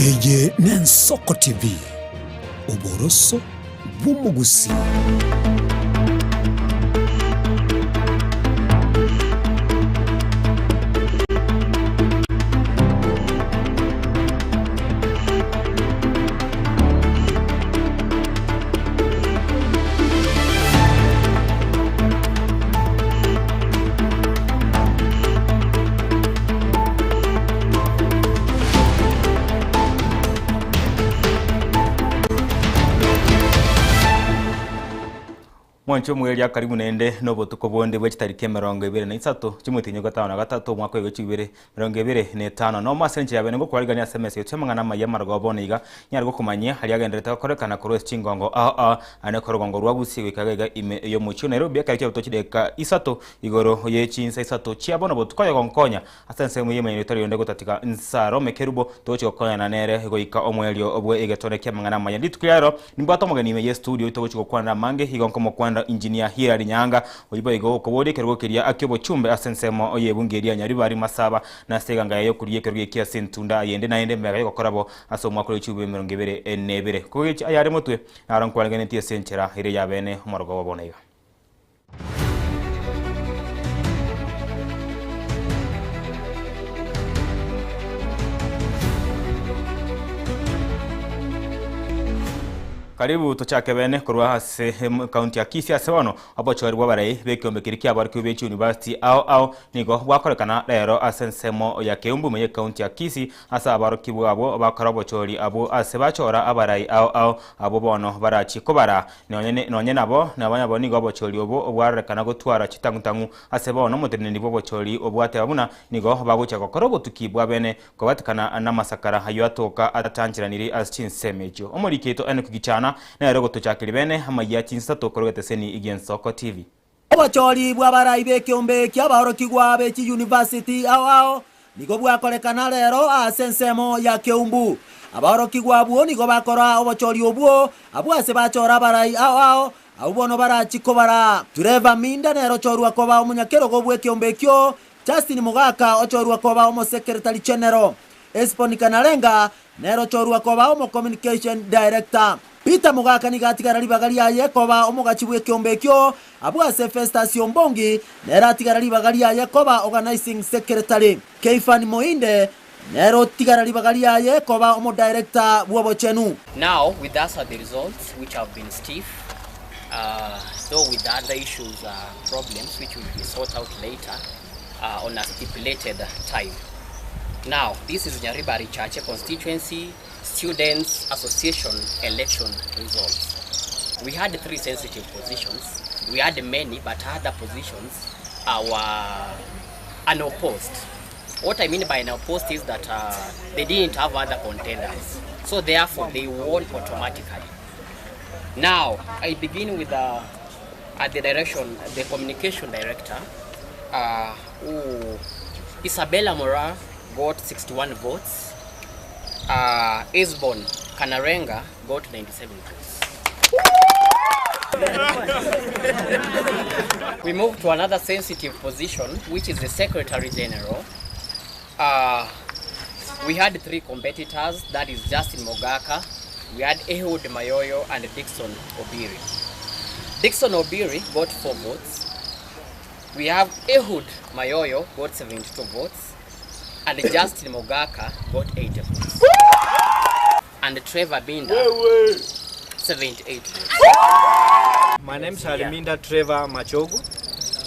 Eye n'Ensoko TV, oboroso bw'omugusi. Mwancho mwelia karibu nende nobotuko bonde bwechitariki 23 chimutinyo gatano na gatatu mwaka we 2025 no masenche yabe ngo kwaligania SMS yo temangana maya margo boniga nyargo kumanya hali agendereta korekana korwe chingongo a a ane korogongo rwagusi wikagega ime yo mucho Nairobi akalicha butochideka isato igoro ye chinsa isato chiabono botuko yogonkonya asense muyeme yetari yonde gotatika nsaro mekerubo tochi gokonya na nere goika omwelio obwe egetone kiamangana maya nditukiraro nimbwato mugeni me ye studio tochi gokwana mange higonko mokwanda Engineer Hilary Nyanga oyibo igo kobode kerugo kiria akyobo chumbe asensemo oyebungeria Nyaribari Masaba na seganga yo kuriye kerugo kia sentunda yende na yende mega yokorabo aso mwakore chube 22 kogechi ayare motwe aron kwalgene tie senchera ire yabene omorogo babona iga. Karibu tochake bene korwa ase county ya Kisii ase bono abochori bwabarai bekiombe kia abariki bechi university ao ao nigo bwakorekana rero ase ensemo ya Keumbu meye county ya Kisii ase abaroki bwabo bakora obochori abo ase bachora abarai ao ao abo bono barachi kobara nonye nabo nabanyabo nigo obochori obo obwarorekana gotwara chitangutangu ase bono omoteneneri bwa obochori obwate abuna nigo bagocha gokora obotuki bwa bene kobatikana n'amasakara ayo atoka atanchiraniri ase chinsemejo omoriketo ene kugichana na rogo tochakiri bene amaya chinsato korogeteseni Igensoko TV. Obochori bw'abarai b'ekiombe ki'abaorokigwa b'echi university ao ao nigo bwakorekana rero ase ensemo ya Keumbu. Abaorokigwa abwo nigo bakora obochori obwo abwo ase bachora abarai ao ao abo bono barachi kobara. Trevor Minda nero chorwa koba omonyakerogo bw'ekiombe ekio, Justin Mugaka ochorwa koba omosekretary general, Esponi Kanarenga nero chorwa koba omo communication director. Peter Mugaka nigatigara ribaga riaye koba omogachi bw'ekiombe ekio abwo ase Festus Ombongi nero atigara ribaga riaye koba organizing secretary. Keifan Moinde nero tigara ribaga riaye koba omo director bw'obochenu. Now with us are the results which have been stiff, though with other issues, problems which will be sorted out later on a stipulated time. Now this is Nyaribari Chache constituency Students Association election results. We had three sensitive positions. We had many, but other positions were unopposed. What I mean by unopposed is that they didn't have other contenders, so therefore they won automatically. Now I begin with at the direction, the communication director, who Isabella Mora got 61 votes. Isbon Kanarenga got 97 votes. We move to another sensitive position, which is the Secretary General. We had three competitors, that is Justin Mogaka, we had Ehud Mayoyo and Dixon Obiri. Dixon Obiri got 4 votes. We have Ehud Mayoyo got 72 votes. And Justin Mogaka got 80 votes. And Trevor Binda, 78 votes. My name is Haliminda Trevor Machogu,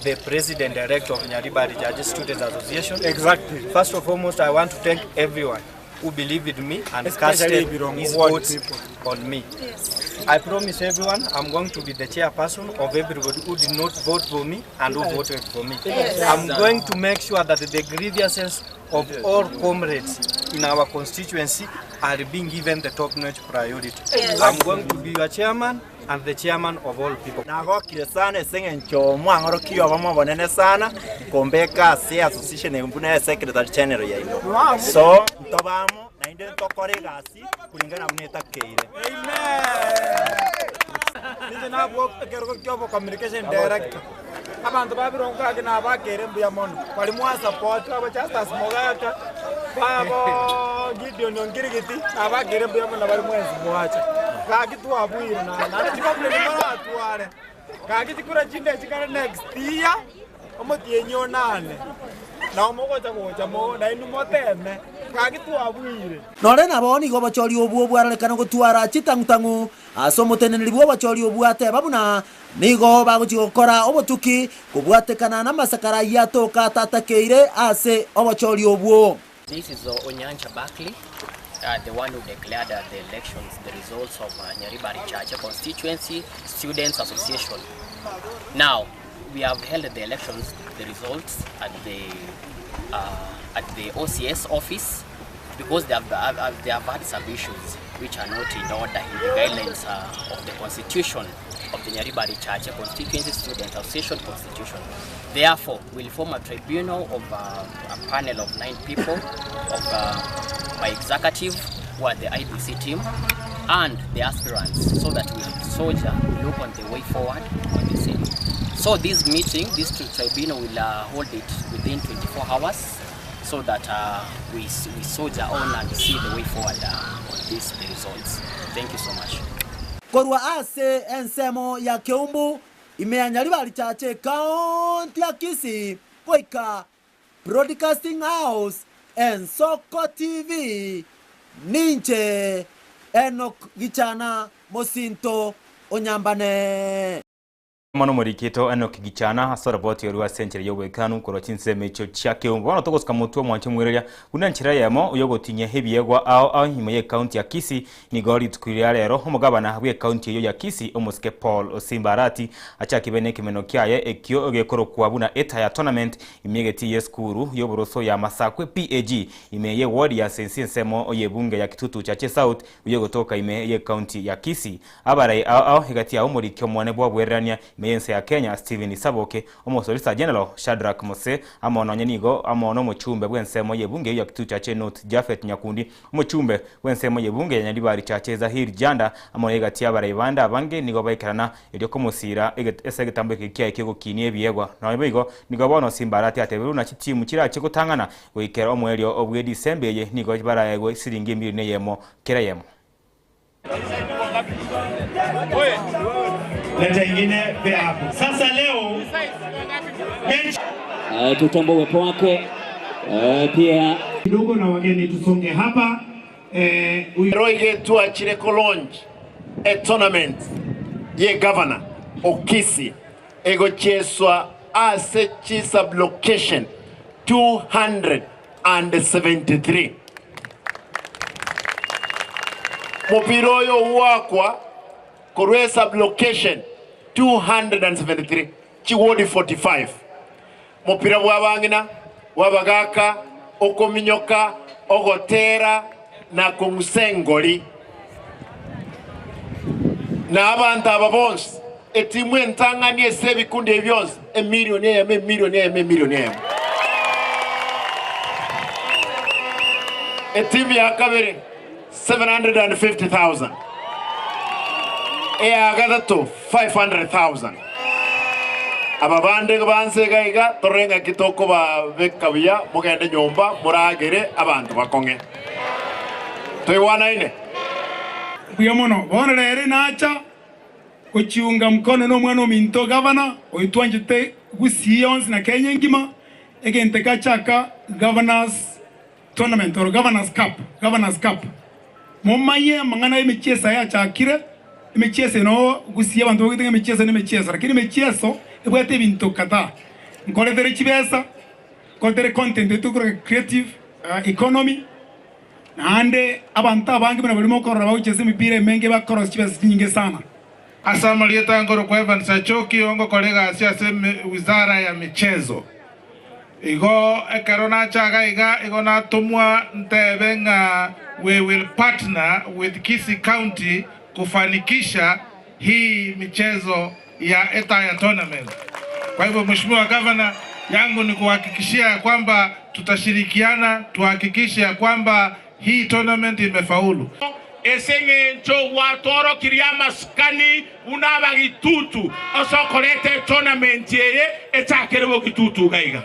the President Director of Nyaribari Judges Students Association. Exactly. First of foremost, I want to thank everyone who believed in me and casted his votes on me. Yes. I promise everyone I'm going to be the chairperson of everybody who did not vote for me and who voted for me. Yes. I'm going to make sure that the grievances of all comrades in our constituency are being given the top-notch priority. Yes. I'm going to be your chairman and the chairman of all people. Nagokire sana eseng'encho mwang'orokio abamwe sana kombeka se association embuna secretary general yaino. So ntobamo na inde ntokore gasi kulingana muneta keire. Amen. Nije nabwo ekerogo kyobo communication director. Abantu babirongo ake na bakere mbuya mono. Bali mwa support abo Justin Mogaka babo Gideon Ongirigiti abagire mbuya muna bari mwezi mwacha gaki twabwire na na chikomple mara tware gaki chikura chinde chikare next year omotienyo nane na omogocha gocha mo na inu moteme gaki twabwire nore nabo nigo bochori obwo bwararekana gotwara chitang'utang'u ase omoteneneri bwa obochori obwo ateba buna nigo bagochi gokora obotuki kobwatekana na amasakara yatoka tatakeire ase obochori obwo. This is Onyanja Barkley, the one who declared the elections, the results of Nyaribari Chache Constituency Students Association. Now, we have held the elections, the results at the OCS office because they have had some issues which are not in order in the guidelines of the constitution of the Nyaribari Chache Constituency Student Association Constitution. Therefore, we'll form a tribunal of a panel of 9 people of my executive, who are the IBC team, and the aspirants, so that we'll soldier look on the way forward on the same. So this meeting, this tribunal will hold it within 24 hours, so that we soldier on and see the way forward on these the results. Thank you so much. Korwa ase ensemo ya Keumbu imea Nyaribari Chache kaunti ya Kisii Koika Broadcasting House Ensoko TV ninche Enoch Gichana Mosinto Onyambane. Mano morikito Enoch Gichana asora boti yoruwa sencheri yobwekanu koro chinseme icho chia Keumbu bono togosika mutwe mwanche mwireria una nchira yemo uyogotinye hebiegwa ao ao nyuma ye county ya Kisii nigori tukuria rero omugabana bwe county eyo ya Kisii Omosike Paul Osimbarati achakibene kimeno kyaye ekyo ogekorokwa buna etaya tournament imyegeti ye skuru yoboroso ya Masakwe PAG imeye ward ya sensi nsemo oyebunge ya Kitutu Chache South uyogotoka ime ye county ya Kisii abarai ao ao hegati ya omorikyo mwane bwa bwerania Meyense ya Kenya Steven Saboke omosolisa General Shadrack Mose amono nyenigo amono muchumbe bwensemo yebunge ya Kitutu Chache North Jafet Nyakundi omuchumbe bwensemo yebunge ya Nyaribari Chache Zahir Janda amono hegati ya abange nigo baikarana eryo komusira ese gitambo kikia ekyo kinie biegwa na bigo nigo bono Simbarati ateberu na chitimu kirache gutangana goikera omwelio obwe December ye nigo barayego siringi 2 yemo kera yemo. Leta ingine pia hapo. Sasa leo tutambue uwepo wake pia kidogo na wageni tusonge hapa. Roige tuachire launch a tournament ye governor Okisi egocheswa ase chisa location 273 Mopiroyo wakwa korwe sublocation 273 chiwodi 45 mupira bwabangina wabagaka okominyoka ogotera na kungusengoli na abantu aba bonse etimu entangani ese ebikundi ebyonse emiliyoni eyemo emiliyoni eyemo emiliyoni eyemo etimu ya kabiri 750,000 eya gatatu 500,000 ababande banse gaiga torenga kitoko ba bekabuya mugende nyomba muragere abantu bakonge toiwanaine kuyamono bona rere nacha kuchiunga mkono no mwana ominto governor oitwanjete gusiyons na Kenya ngima egente kachaka governors tournament or governors cup momaye mangana emichesa ya chakire emichesa no gusiya abantu bagitenga emichesa ne emichesa lakini emicheso ebwate bintu kata nkoretere chibesa kotere content tukure creative economy nande abantu abangi bana barimo korora bawuchese imipira emenge bakora chibesa nyingi sana. Asamalieta ngoro kwa Evans Achoki ongo kolega asia seme wizara ya michezo igo ekarona chaga iga igo na tumwa ntebenga we will partner with Kisii County kufanikisha hii michezo ya Etaya tournament. Kwa hivyo Mheshimiwa Governor, yangu ni kuhakikishia kwamba tutashirikiana tuhakikishe ya kwamba hii tournament imefaulu. Esenge ncho watoro kiriama skani unaba gitutu osokorete tournament yeye etakerewo gitutu gaiga.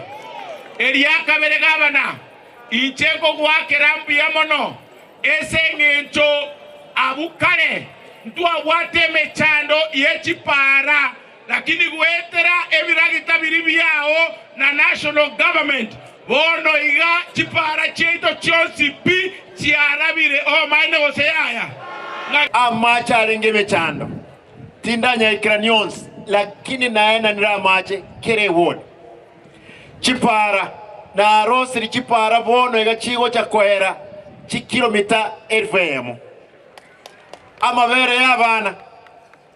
Eria kabere gavana Inche ngogwakera mbuya mono ase eng'encho abu kare ntwabwate emechando yechipara, lakini gwetera ebiragita biri byao na national government bono iga chipara chiaito chionsi pi chiarabire omaene gose yaya amache arenge emechando tindanyaikera nionsi, lakini naenanira amache kere ward chipara na rosiri chipara bono iga chigo cha kwera chikilomita 1000 amabere y'abana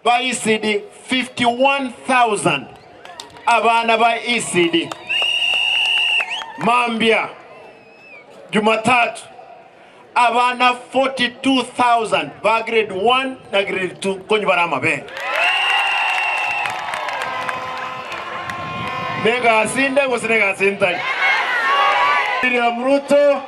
ba ECD 51,000 abana ba ECD Mambia Jumatatu abana 42,000 ba grade 1 na grade 2 konyubara amabere nega gose nega sinda William Ruto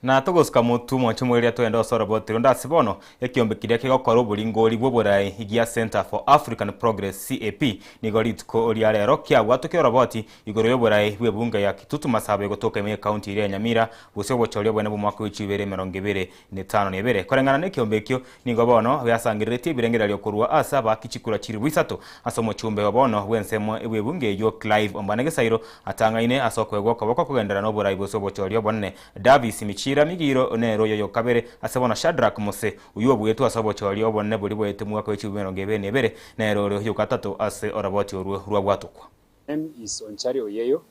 na togosika mutu mwancho mweria twenda osoro botiro ndasibono ekiombe kiria kigokora oboringori bw'oborai igia Center for African Progress CAP nigo rituko ria rero kiabwatokire roboti igoro y'oborai bw'ebunga ya Kitutu Masaba egotoka ime county ria Nyamira gose obochoria bwene bw'omwaka w'echibere 2052 koreng'ana n'ekiombe ekio nigo bono byasangereretie ebirengererio korwa ase abakichikura chiri bwisato ase omochumbe wa bono bw'ensemo bw'ebunga eyo Clive Ombane Gesairo atang'aine ase okwegwa okoboko kogenderera n'oborai bwose obochoria bonene Davis Michira Migiro nero yoyo kabere asebona Shadrack Mose uyu obwetu asobochoria obonne buri bwete mwaka w'echibero 2022 nero yoyo katatu ase oraboti orwe rwabwatukwa. Name is Onchario Yeyo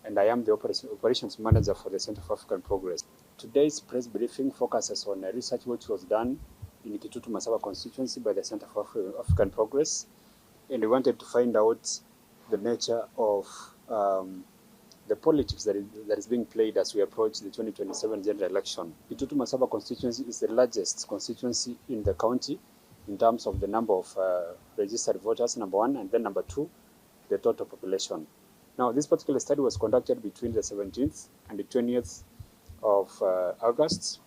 and I am the operations manager for the Center for African Progress. Today's press briefing focuses on a research which was done in Kitutu Masaba constituency by the Center for African Progress, and we wanted to find out the nature of the politics that is being played as we approach the 2027 general election. Kitutu Masaba constituency is the largest constituency in the county in terms of the number of registered voters, number one, and then number two, the total population. Now, this particular study was conducted between the 17th and the 20th of August,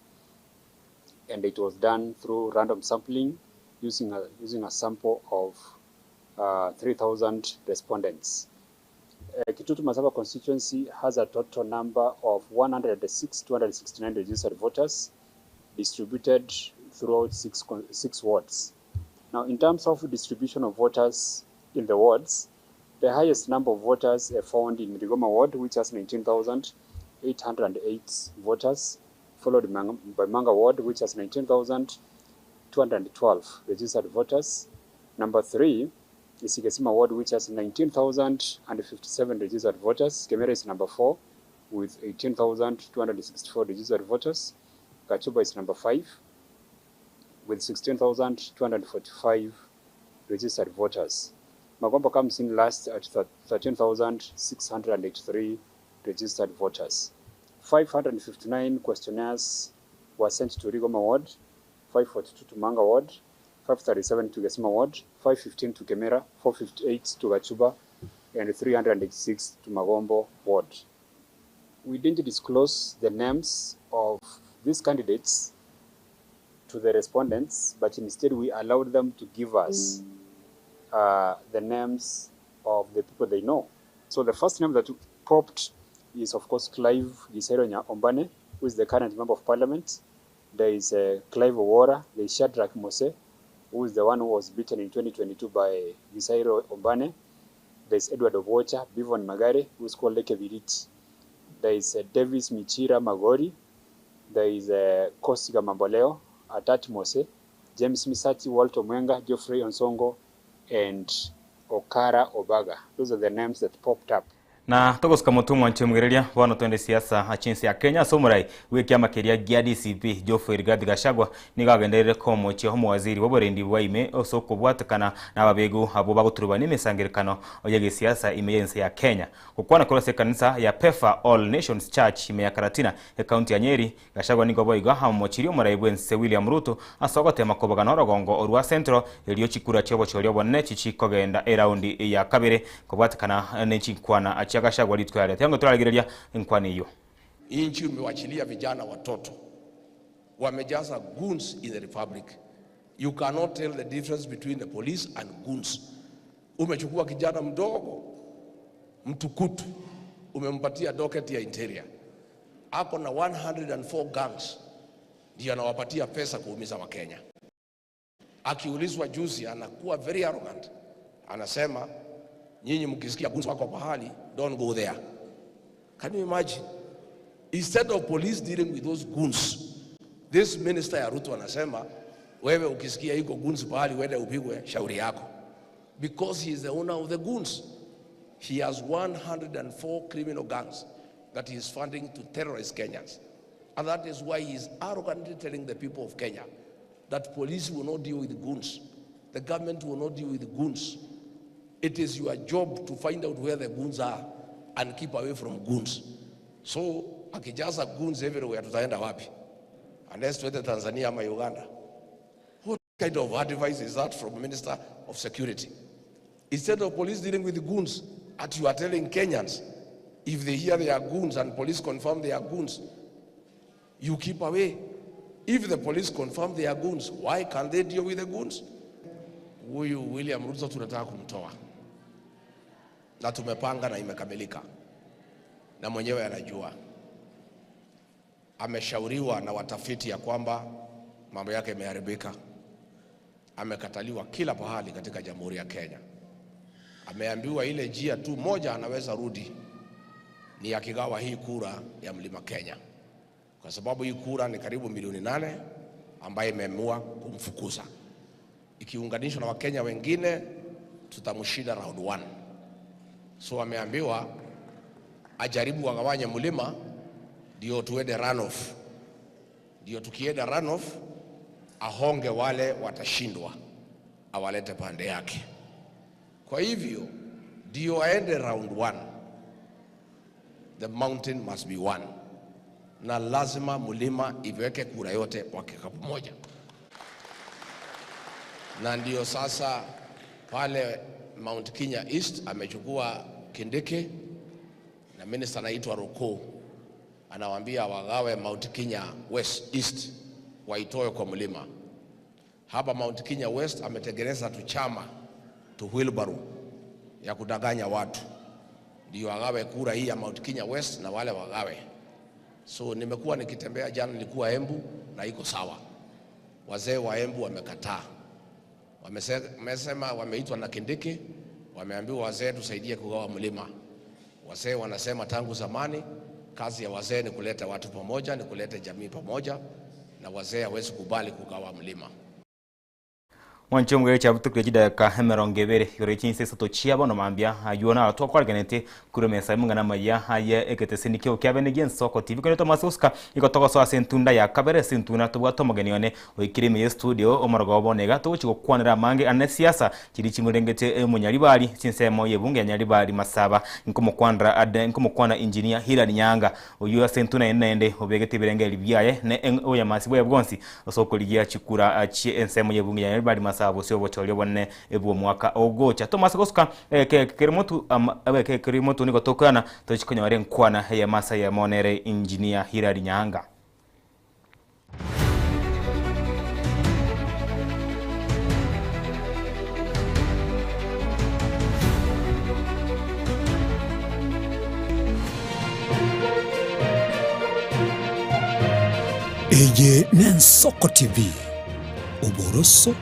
and it was done through random sampling using a sample of 3,000 respondents. Kitutu Masaba constituency has a total number of 106,269 registered voters distributed throughout six wards. Now, in terms of distribution of voters in the wards, the highest number of voters are found in Rigoma ward, which has 19,808 voters, followed by Manga ward, which has 19,212 registered voters. Number three is Gesima ward, which has 19,057 registered voters. Kemera is number 4 with 18,264 registered voters. Gachuba is number 5 with 16,245 registered voters. Magombo comes in last at 13,683 registered voters. 559 questionnaires were sent to Rigoma ward, 542 to Manga ward, 537 to Gesima ward, 515 to Kemera, 458 to Gachuba, and 386 to Magombo ward. We didn't disclose the names of these candidates to the respondents, but instead we allowed them to give us the names of the people they know. So the first name that popped is, of course, Clive Gisairo Ombane, who is the current member of parliament. There is Clive Owora, there is Shadrack Mose, who is the one who was beaten in 2022 by Gisairo Ombane. There is Edward Obocha, Bivon Magare, who is called Leke Virit. There is Davis Michira Magori. There is Kosiga Mamboleo, Atat Mose, James Misati, Walter Mwenga, Geoffrey Onsongo, and Okara Obaga. Those are the names that popped up. Na togosika mutumwa nchimwireria bono twende siasa achinsi ya Kenya somurai wiki makeria gia DCP Geoffrey Rigathi Gachagua nigagenderere komochia homo waziri woborendi bwaime osoko bwatukana na babegu abo baguturuba n'imisangirekano oye siasa imeyense ya Kenya kukwana korose kanisa ya Pefa All Nations Church ime ya Karatina e county ya Nyeri. Gachagua nigo boiga hamochirio murai bwense William Ruto asogote makobaga norogongo orwa Central elio chikura chobo cholio bonne chichikogenda eraundi ya kabere kobwatukana n'echinkwana Gachagua litwale tango twalagireria nkwani hiyo. Inchi umewachilia vijana watoto wamejaza goons in the republic. You cannot tell the difference between the police and goons. Umechukua kijana mdogo mtukutu, umempatia docket ya interior, Ako na 104 gangs ndio anawapatia pesa kuumiza Wakenya. Akiulizwa juzi, anakuwa very arrogant, anasema nyinyi mkisikia goons wako pahali, don't go there. Can you imagine? Instead of police dealing with those goons, this minister ya Ruto anasema wewe ukisikia iko goons pahali uende upigwe, shauri yako, because he is the owner of the goons. He has 104 criminal gangs that he is funding to terrorize Kenyans. And that is why he is arrogantly telling the people of Kenya that police will not deal with goons. The government will not deal with goons. It is your job to find out where the goons are and keep away from goons. So, akijaza goons everywhere, tutaenda wapi? Unless tuende Tanzania ama Uganda. What kind of advice is that from Minister of Security? Instead of police dealing with goons, at you are telling Kenyans, if they hear they are goons and police confirm they are goons, you keep away. If the police confirm they are goons, why can't they deal with the goons? Huyu William Ruto tunataka kumtoa, na tumepanga na imekamilika, na mwenyewe anajua. Ameshauriwa na watafiti ya kwamba mambo yake imeharibika. Amekataliwa kila pahali katika Jamhuri ya Kenya. Ameambiwa ile njia tu moja anaweza rudi ni akigawa hii kura ya Mlima Kenya, kwa sababu hii kura ni karibu milioni 8 ambaye imeamua kumfukuza. Ikiunganishwa na Wakenya wengine tutamshinda round one. So ameambiwa ajaribu agawanye mlima ndio tuende runoff, ndio tukienda runoff ahonge wale watashindwa, awalete pande yake. Kwa hivyo ndio aende round one, the mountain must be one, na lazima mlima iweke kura yote kwa kikapu moja, na ndio sasa pale Mount Kenya East amechukua Kindiki na minister anaitwa Ruku, anawaambia wagawe Mount Kenya West East waitoe kwa mlima. Hapa Mount Kenya West ametengeneza tu chama tu wheelbarrow ya kudanganya watu, ndio wagawe kura hii ya Mount Kenya West na wale wagawe. So nimekuwa nikitembea, jana nilikuwa Embu na iko sawa. Wazee wa Embu wamekataa, wamesema wameitwa na Kindiki, wameambiwa wazee tusaidie kugawa mlima. Wazee wanasema tangu zamani kazi ya wazee ni kuleta watu pamoja, ni kuleta jamii pamoja, na wazee hawezi kubali kugawa mlima. Mwancho mugere cha butukire chidaka 20 igoro chinse sato chiabo no mambia ayuona atwa kwarganete kuremesa mungana maya aye eketeseni kyo kyabene gensoko TV kono Thomas Oscar ikotogoso ase ntunda ya kabere sintuna tubwato mugeni oikire me studio omorogo bonega tuguchi gokwanera mange ane siasa chiri chimurengete munyaribari chinsemo yebunge ya Nyaribari Masaba nkomokwanra ade nkomokwana engineer Hilary Nyanga oyu ase ntuna enende obegete birenge libyaye ne oyamasi bwe bwonsi osokoligia chikura achi ensemo yebunge ya Nyaribari Masaba bosio bochorio bonne ebuo mwaka ogocha Thomas Oscar keremotu keremotu niko tokana tochikonyore nkwana ya masa ya monere engineer Hilary Nyanga. Eye Nensoko TV oboroso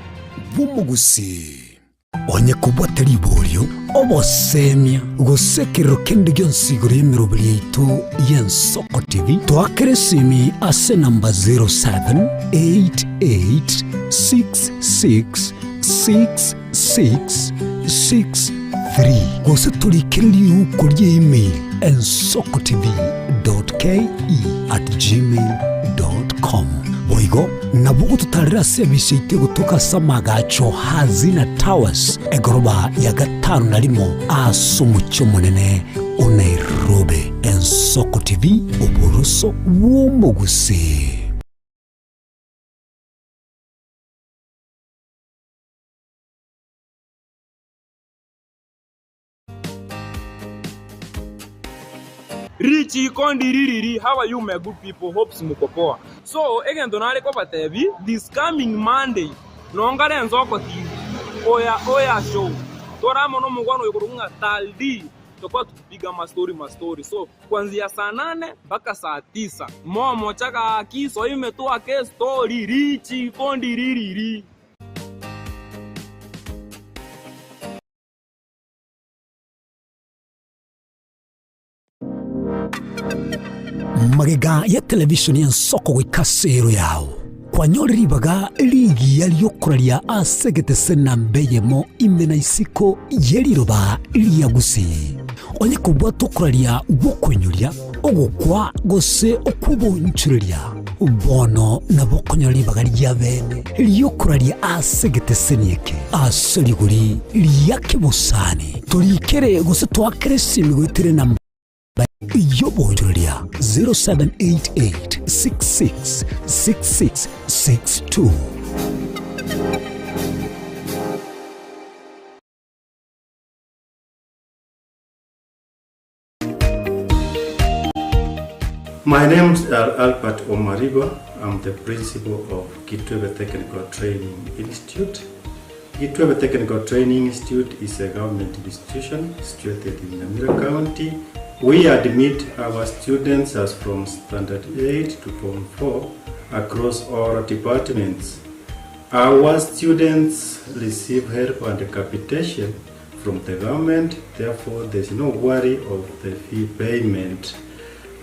bumugusi onye kubwata riborio obosemia gosekerero kende gyonsi igoro y'emiroberi yaitu y'Ensoko TV twakere esimi ase namba 0788666663 gose turikere riuko rya email ensokotv.ke@gmail.com boigo nabugo tutarira sebisi ite gutuka samagacho Hazina Towers egoroba ya 51 asumucho munene o Nairobi. Ensoko TV oboroso bw'omugusi. Richi kondi ririri, how are you my good people? Hopes muko poa. So egento nare ko batebi this coming Monday nongare Ensoko TV oya oya show toramo no mugwano yokurunga taldi Tutakuwa tukipiga mastori mastori, so kuanzia saa 8 mpaka saa 9 momo chaka kiso imetoa ke story richi kondi ririri. Magega ya televisheni ya nsoko gwikasero yao kwanyorera rigiya ryokuraria asegete nambeyemo imena isiko yeriroba riyagusi onye kubwa tukuraria gukwenyuria ogukwa gose okubonchureria bono nabokonyora ribaga rya bene ryokuraria asegete senieke aseriguri ryakebosani turikere gose twakere simigwetere na Yobonjulia 0788 66 66 62. My name is Albert Omariba. I'm the principal of Gitwebe Technical Training Institute. Gitwebe Technical Training Institute is a government institution situated in Nyamira County. We admit our students as from Standard 8 to Form 4 across all departments. Our students receive help and capitation from the government, therefore there's no worry of the fee payment.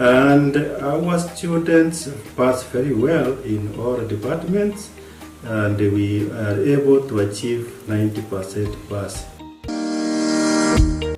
And our students pass very well in all departments, and we are able to achieve 90% pass.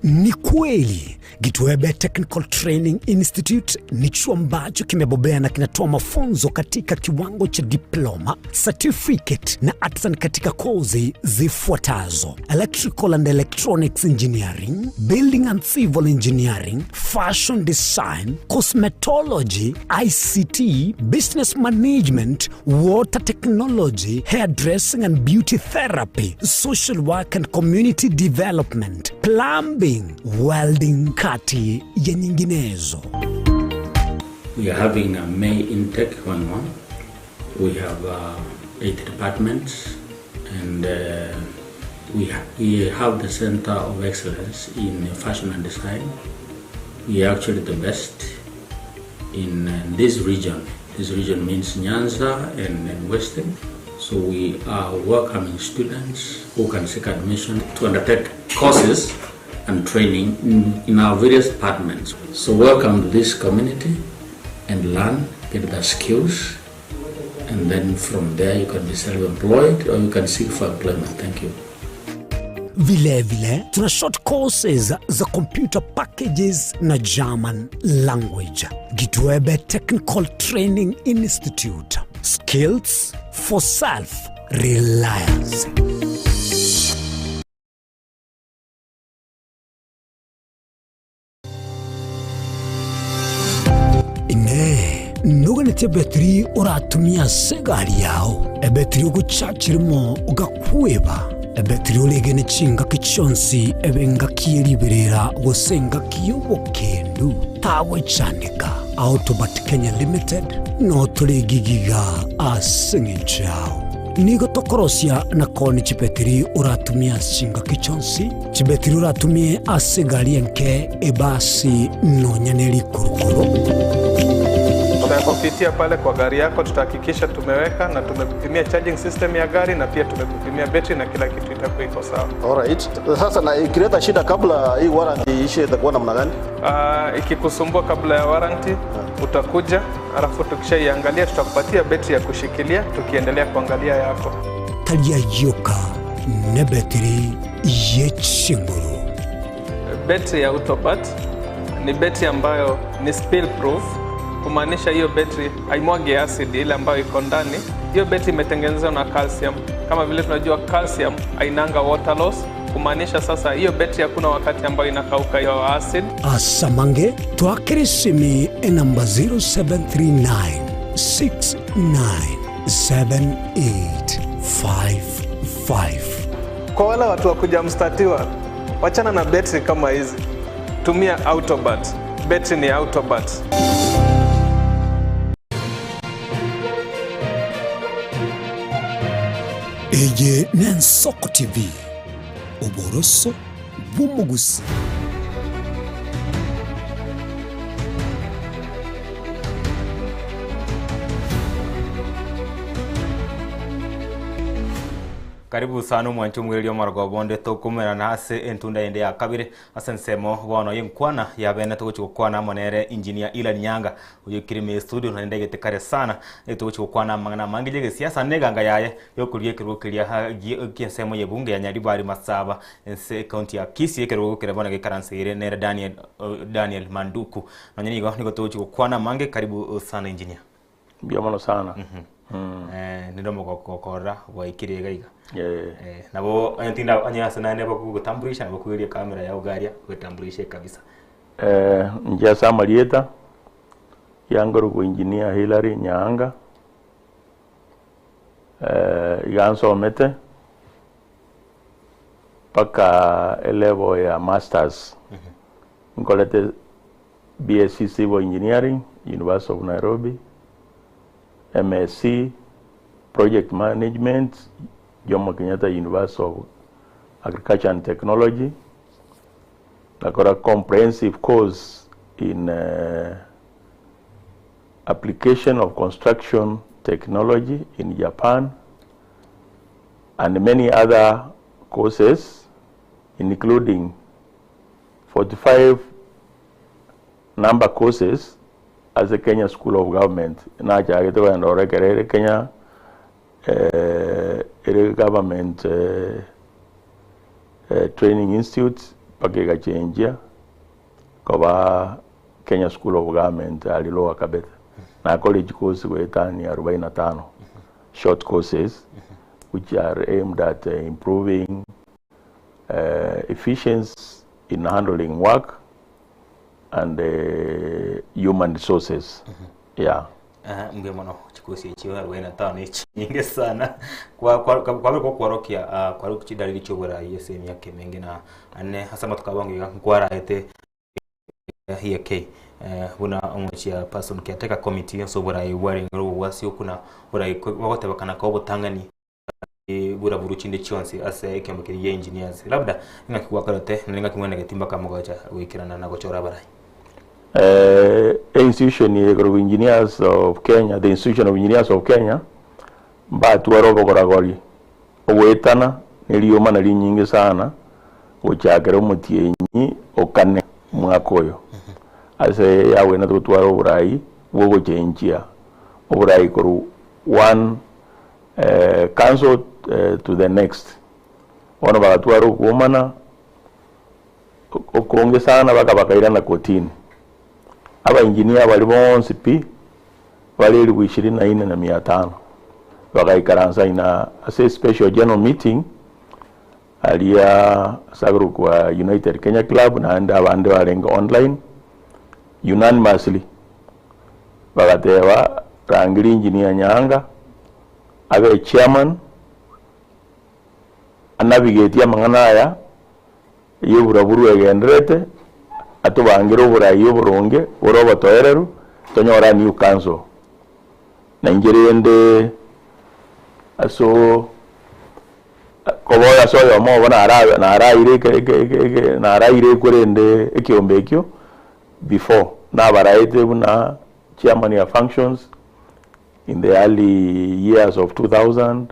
Ni kweli Gitwebe Technical Training Institute ni chuo ambacho kimebobea na kinatoa mafunzo katika kiwango cha diploma, certificate na artisan katika kozi zifuatazo: Electrical and Electronics Engineering, Building and Civil Engineering, Fashion Design, Cosmetology, ICT, Business Management, Water Technology, Hairdressing and Beauty Therapy, Social Work and Community Development, Plumbing, Welding, kati ya nyinginezo. We are having a May intake 1-1. We have 8 departments, and we have the Center of Excellence in Fashion and Design. We are actually the best in this region. This region means Nyanza and Western. So we are welcoming students who can seek admission to undertake courses and training in our various departments. So welcome to this community and learn, get the skills, and then from there you can be self-employed or you can seek for employment. Thank you. Vile vile tuna short courses za computer packages na German language. Gitwebe Technical Training Institute. Skills for self-reliance. Ine nuganete betri uratumia segari yao ebetri uguchachirimo ugakweba ebetri ulegene chinga kichonsi ebenga kiyeriberera gosenga kiyobokendu tawe chanika Autobat Kenya Limited no tuligigiga asengenchao nigo tokorosia na koni chibetri uratumia chinga kichonsi chibetri uratumie asegari enke ebasi nonyaneri kurukuru. Tutakupitia pale kwa gari yako, tutahakikisha tumeweka na tumekupimia charging system ya gari na pia tumekupimia betri na kila kitu itakuwa iko sawa. Alright. Sasa na ikileta shida kabla hii warranty ishe itakuwa namna gani? Ikikusumbua kabla ya warranty utakuja, alafu tukishaiangalia tutakupatia betri ya kushikilia tukiendelea kuangalia yako. Talia yoka ne betri yechinguru. Betri ya Autobat ni betri ambayo ni spill proof, kumaanisha hiyo betri haimwagi acid ile ambayo iko ndani. Hiyo betri imetengenezwa na calcium. Kama vile tunajua calcium hainanga water loss, kumaanisha sasa hiyo betri hakuna wakati ambayo inakauka hiyo acid. Asamange twakirisimi namba 0739 697855. Kwa wale watu wa kuja mstatiwa, wachana na betri kama hizi. Tumia Autobat. Betri ni Autobat. Eye Nensoko TV. Oboroso bw'umugusi. Karibu sana mwancho mwelio margo bonde tokumera na ase entunda ende ya kabire ase nsemo bono yenkwana ya bene togochikwana monere engineer Ilan Nyanga uyo kirime studio na ndegete kare sana togochikwana mangana mangi je siasa neganga yaye yokulie kirukiria kiensemo yebunge ya Nyaribari Masaba ense county ya Kisii kirukira bona gekaranse nere Daniel Manduku na nyinigo niko togochikwana mange. Karibu sana engineer. Mbia sana. Nidomo kokora waikire gaiga. Nabo antinda anyasa nane bakugutambulisha nabo kuiria kamera ya ugaria kutambulisha kabisa. Njia samalieta yangoro ku engineer Hilary Nyanga. Iganso mete paka level ya masters. Nkolete BSc Civil Engineering, University of Nairobi. MSc Project Management, Jomo Kenyatta University of Agriculture and Technology. I got a comprehensive course in application of construction technology in Japan and many other courses, including 45 number courses as a Kenya School of Government. Na chagetoka ndore kerere Kenya Government Training Institute pakega chenjia kwa Kenya School of Government aliloa kabeta. Na college course wetani 45 short courses which are aimed at improving efficiency in handling work and human resources. Yeah. Mbwe mono chikosi chiwa 45 nyingi sana kwa kwarokia kwa kuchidalili chobora yesemi yake mengi na ane hasa matukabangi nkwara ete hiya k buna omuchia person caretaker committee so bora iwari ngoro wasi kuna bora wakote bakana ko butangani bura buruchinde chionsi ase ekembekeri ya engineers labda ngakikuwa karote ninga kimwene getimba kamogacha wikirana na gochora barai. Institution of Engineers of Kenya, the Institution of Engineers of Kenya, mbatu warobogoragori ogwetana nilioma nali nyingi sana gochakera omutienyi okane mwaka oyo ase yawe na tutwara oburai bwogochenjia oburai koru one council to the next ono bagatwara okuomana okonge sana bakabakairana kotini. Aba engineer bali bonsi pi bali 24,500 bakaikaransa ina ase special general meeting alia sagru kwa United Kenya Club na anda abande barenga online unanimously bakatewa rangiri engineer Nyanga abe chairman anavigate amang'ana aya yeburaburu egenderete atubangira oburayi oboronge boro obotoereru tonyora new council na injerende aso koboya soyo mo bona ara na ara ire na ara ire kurende ekiombe ekyo before na baraite buna chairman ya functions in the early years of 2000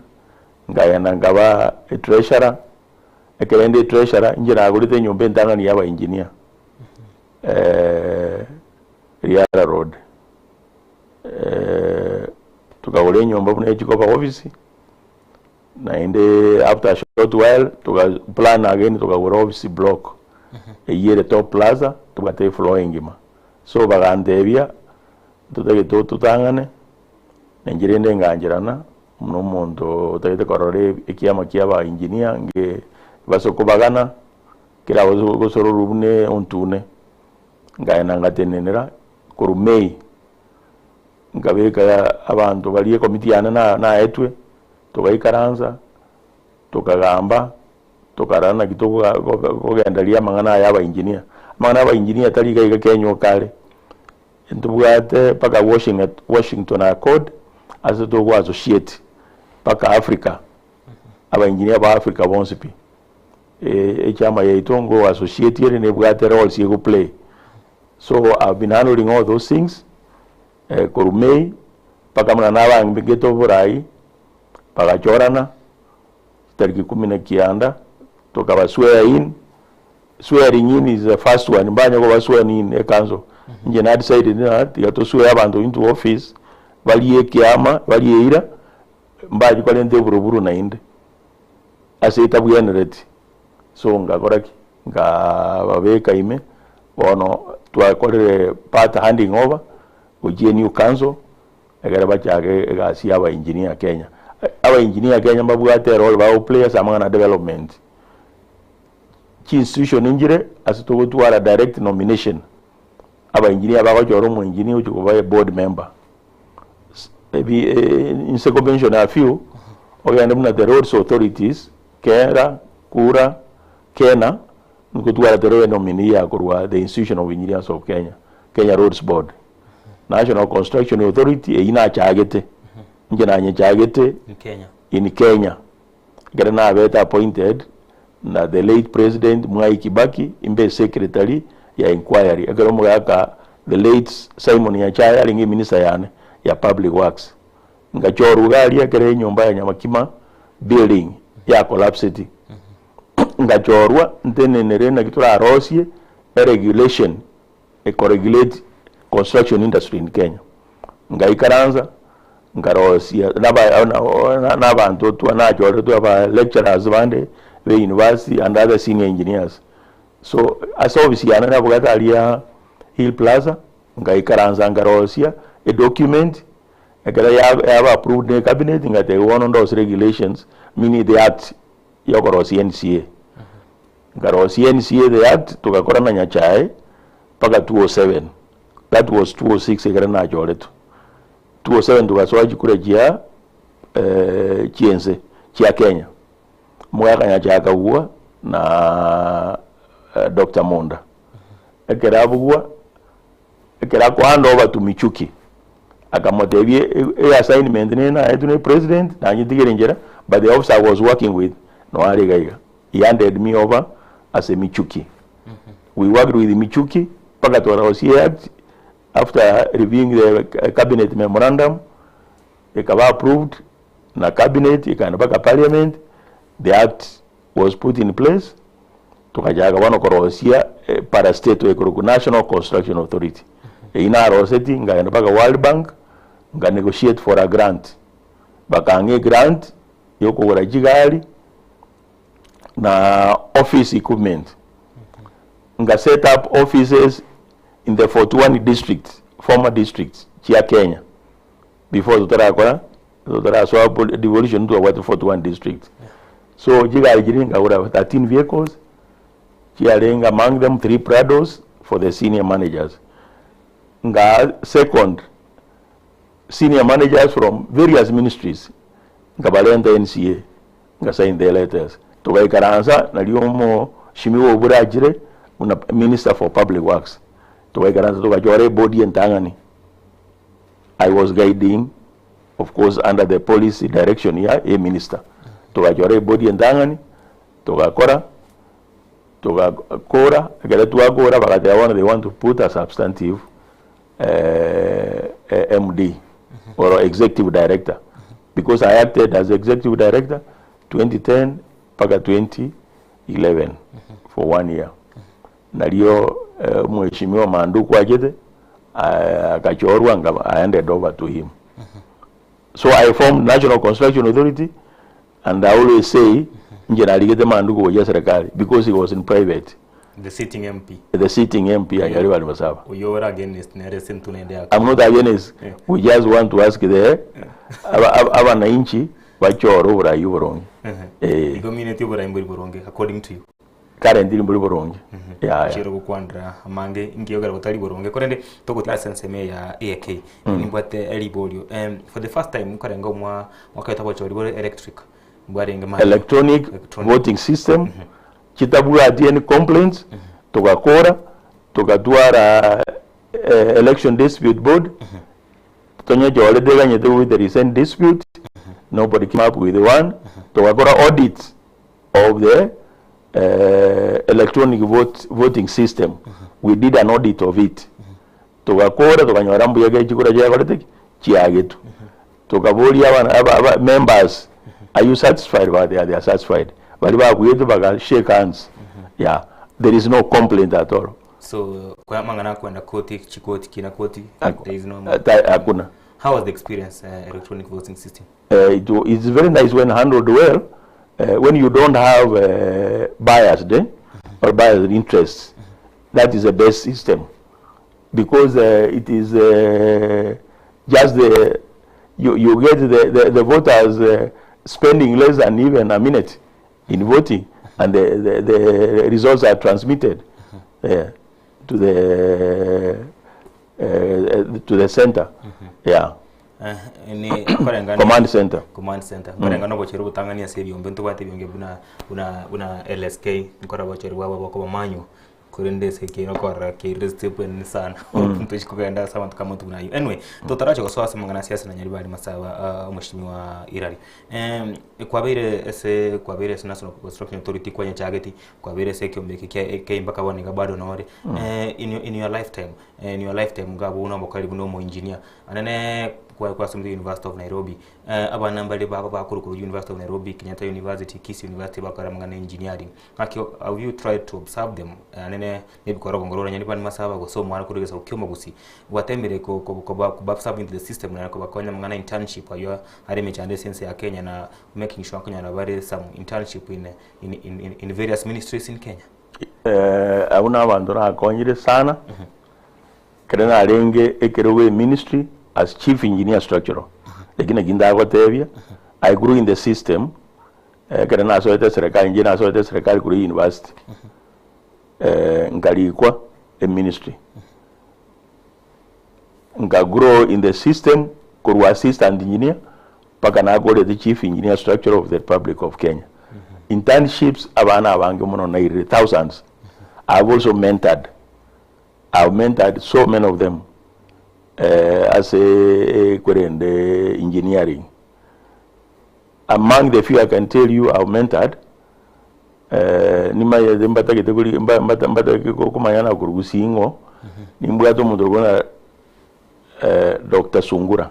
ngayana ngaba a treasurer ekerende treasurer injira agurite nyumba entangani yaba engineer Riara Road tukagula enyumba buna echikopa office na inde after a short while tuka plan again tukagula office block eyere top plaza tukate floor engima so bagandebia tutage tutangane nenjirende nganjirana muno omonto otagete korora ekiama kiaba engineer nge basokobagana kila gosorora bune ontune ngaena ngatenenera korumei ngabeka abantu bali komiti yana na etwe tukaikaranza tukagamba tukarana kitoko kogendalia mang'ana yaba engineer mang'ana aba engineer tali gaiga Kenya kale ntubwate paka Washington Accord ase togwa associate paka Africa aba engineer ba Africa bonsi pi echama yaitongo associate yere nebwate roles yego play. So I've been handling all those things. Korumei, paka mwana bangi geto burai, paka chorana, Tariki 19 tukaba swear in. Swearing in is the first one. Mbanya ko swearing in e council. Nje na decided na tigato swear abantu into office baliye kiama baliye ira mbaji kwa lende buruburu na inde. Ase itabu generate. So ngakora ki nga babeka ime bono twakorere part handing over kujie new council egere bachake egasi aba engineer Kenya. Aba engineer Kenya mbabwate role ba players among na development. Institution injire asitogotwara direct nomination. Aba engineer bagochora mu engineer uchukuba board member. Maybe in convention a few ogende muna the roads authorities Kera Kura Kena nkutwara the road nominee akorwa the Institution of Engineers of Kenya, Kenya Roads Board, National Construction Authority ina chagete nje na nye chagete in Kenya. In Kenya gera na beta appointed na the late President Mwai Kibaki imbe secretary ya inquiry agero mugaka the late Simon Nyachae alingi minister yane ya public works ngachoru gali akere nyumba ya Nyamakima building ya collapsed. Ngachorwa ntenenere na kitura arosie a regulation e regulate construction industry in Kenya. Ngaikaranza ngarosia nabantu tu anachorwa tu aba lecturers bande the university and other senior engineers. So as office yana nabugatalia Hill Plaza ngaikaranza ngarosia a document ekera ya approved in cabinet ngate one on those regulations meaning the act yokorosi NCA. Ngarosi NCA the act tukakora na Nyachae paka 207. That was 206 ekera na choretu. 207 tukasoa chikurejia chiense chia Kenya. Mwaka Nyachae akagua na Dr. Monda. Ekera abugua ekera ko hand over to Michuki. Akamotebie assignment nena etune president na nyitigere njera, but the officer I was working with no arigaiga. He handed me over as a Michuki. We worked with Michuki paka tuwarosie act after reviewing the cabinet memorandum ikaba approved na cabinet ikaenda paka parliament. The act was put in place. Tukajaga wano korosia parastate ekuru National Construction Authority. Ina roseti ngaenda paka World Bank nga negotiate for a grant. Bakange grant yokugura jigali na office equipment. Nga set up offices in the 41 districts, former districts chia Kenya. Before tutarakora tutara devolution to about 41 districts. So jigali jiringa ura 13 vehicles. Chiarenga among them 3 Prados for the senior managers. Nga second senior managers from various ministries nga balenda NCA nga sign their letters. Tukaikaranza na liomo shimiwo burajire una minister for public works. Tukaikaranza tukachore body entangani. I was guiding, of course, under the policy direction ya a minister. Tukachore body entangani tukakora tukakora akere tuakora bakati they want to put a substantive MD or executive director, because I acted as executive director 2010 paka 2011 for 1 year. Nalio mheshimiwa Manduku ajete akachorwa, I handed over to him. So I formed National Construction Authority, and I always say nje naligete Manduku kwa serikali because he was in private. The sitting MP. The sitting MP, yeah. Masaba. You are against. I'm not against. Yeah. We just want to ask the abananchi bachoro burayi burongi. Community burayi burongi according to you. Currently mburi burongi. Yeah. Chiro kukwandra amange ngiyogera butali burongi. Korende toko license me ya AK. Nimbwate elibolio. For the first time nkorenga mwa mwaka wata electric. Electronic voting system. Kitabua any complaints, tukakora, tukatwara election dispute board, tonye already with the recent dispute, nobody came up with one, tukakora audit of the electronic voting system. We did an audit of it. Tukakora, tukanyora mbuya chikura chiagetu. Tukabulia members Are you satisfied? Well, they are satisfied. But we have shake hands. Yeah, there is no complaint at all. So kwa mangana kwenda koti chikoti kina koti, there is no hakuna. How was the experience electronic voting system? It's very nice when handled well. When you don't have biased or biased interests, that is the best system, because it is just the you get the voters spending less than even a minute in voting, and the results are transmitted to the center. Yeah. Command center. Command center. Karengano bocheru butangania sebi ombe ntobate byonge buna buna buna LSK nkora bocheru bwabo bako manyu kurende seke nokora ke restep ni sana ntochikugenda sama kama tunayo. Anyway, totaracho gosoa mangana siasa na Nyaribari Masaba mheshimiwa Irari. Kwabire ese kwabire National Construction Authority kwanya chageti kwabire ese kyombeke ke mpaka bonega bado nore. In your lifetime, in your lifetime ngabo uno karibu no mo engineer anene kwa some University of Nairobi abana mbali baba bakuru ku University of Nairobi, Kenyatta University, Kisii University bakora mangana engineering. Have you tried to observe them anene nibikora ngorora Nyaribari Masaba gosoma ara kurigesa ukyoma gusi watemere ko ko absorb into the system na ko bakonya mangana internship ayo ari mechande sense ya Kenya na making sure Kenya na bare some internship in various ministries in Kenya. Abuna abantu rakonyire sana. Kerena arenge ekerowe ministry as chief engineer structural. Lakini ginda agotevia I grew in the system. Kerena soete serikali engineer soete serikali kuri university. Ngalikwa a ministry. Nga grow in the system kuru assistant engineer paka na go the chief engineer structure of the Republic of Kenya. Internships abana abange muno na thousands. I've also mentored. I've mentored so many of them as a kwerende engineering. Among the few I can tell you I've mentored, nima mbatagete kuri mbatagete kumanyana kurugusingo nimbwato mudogona Dr. Sungura,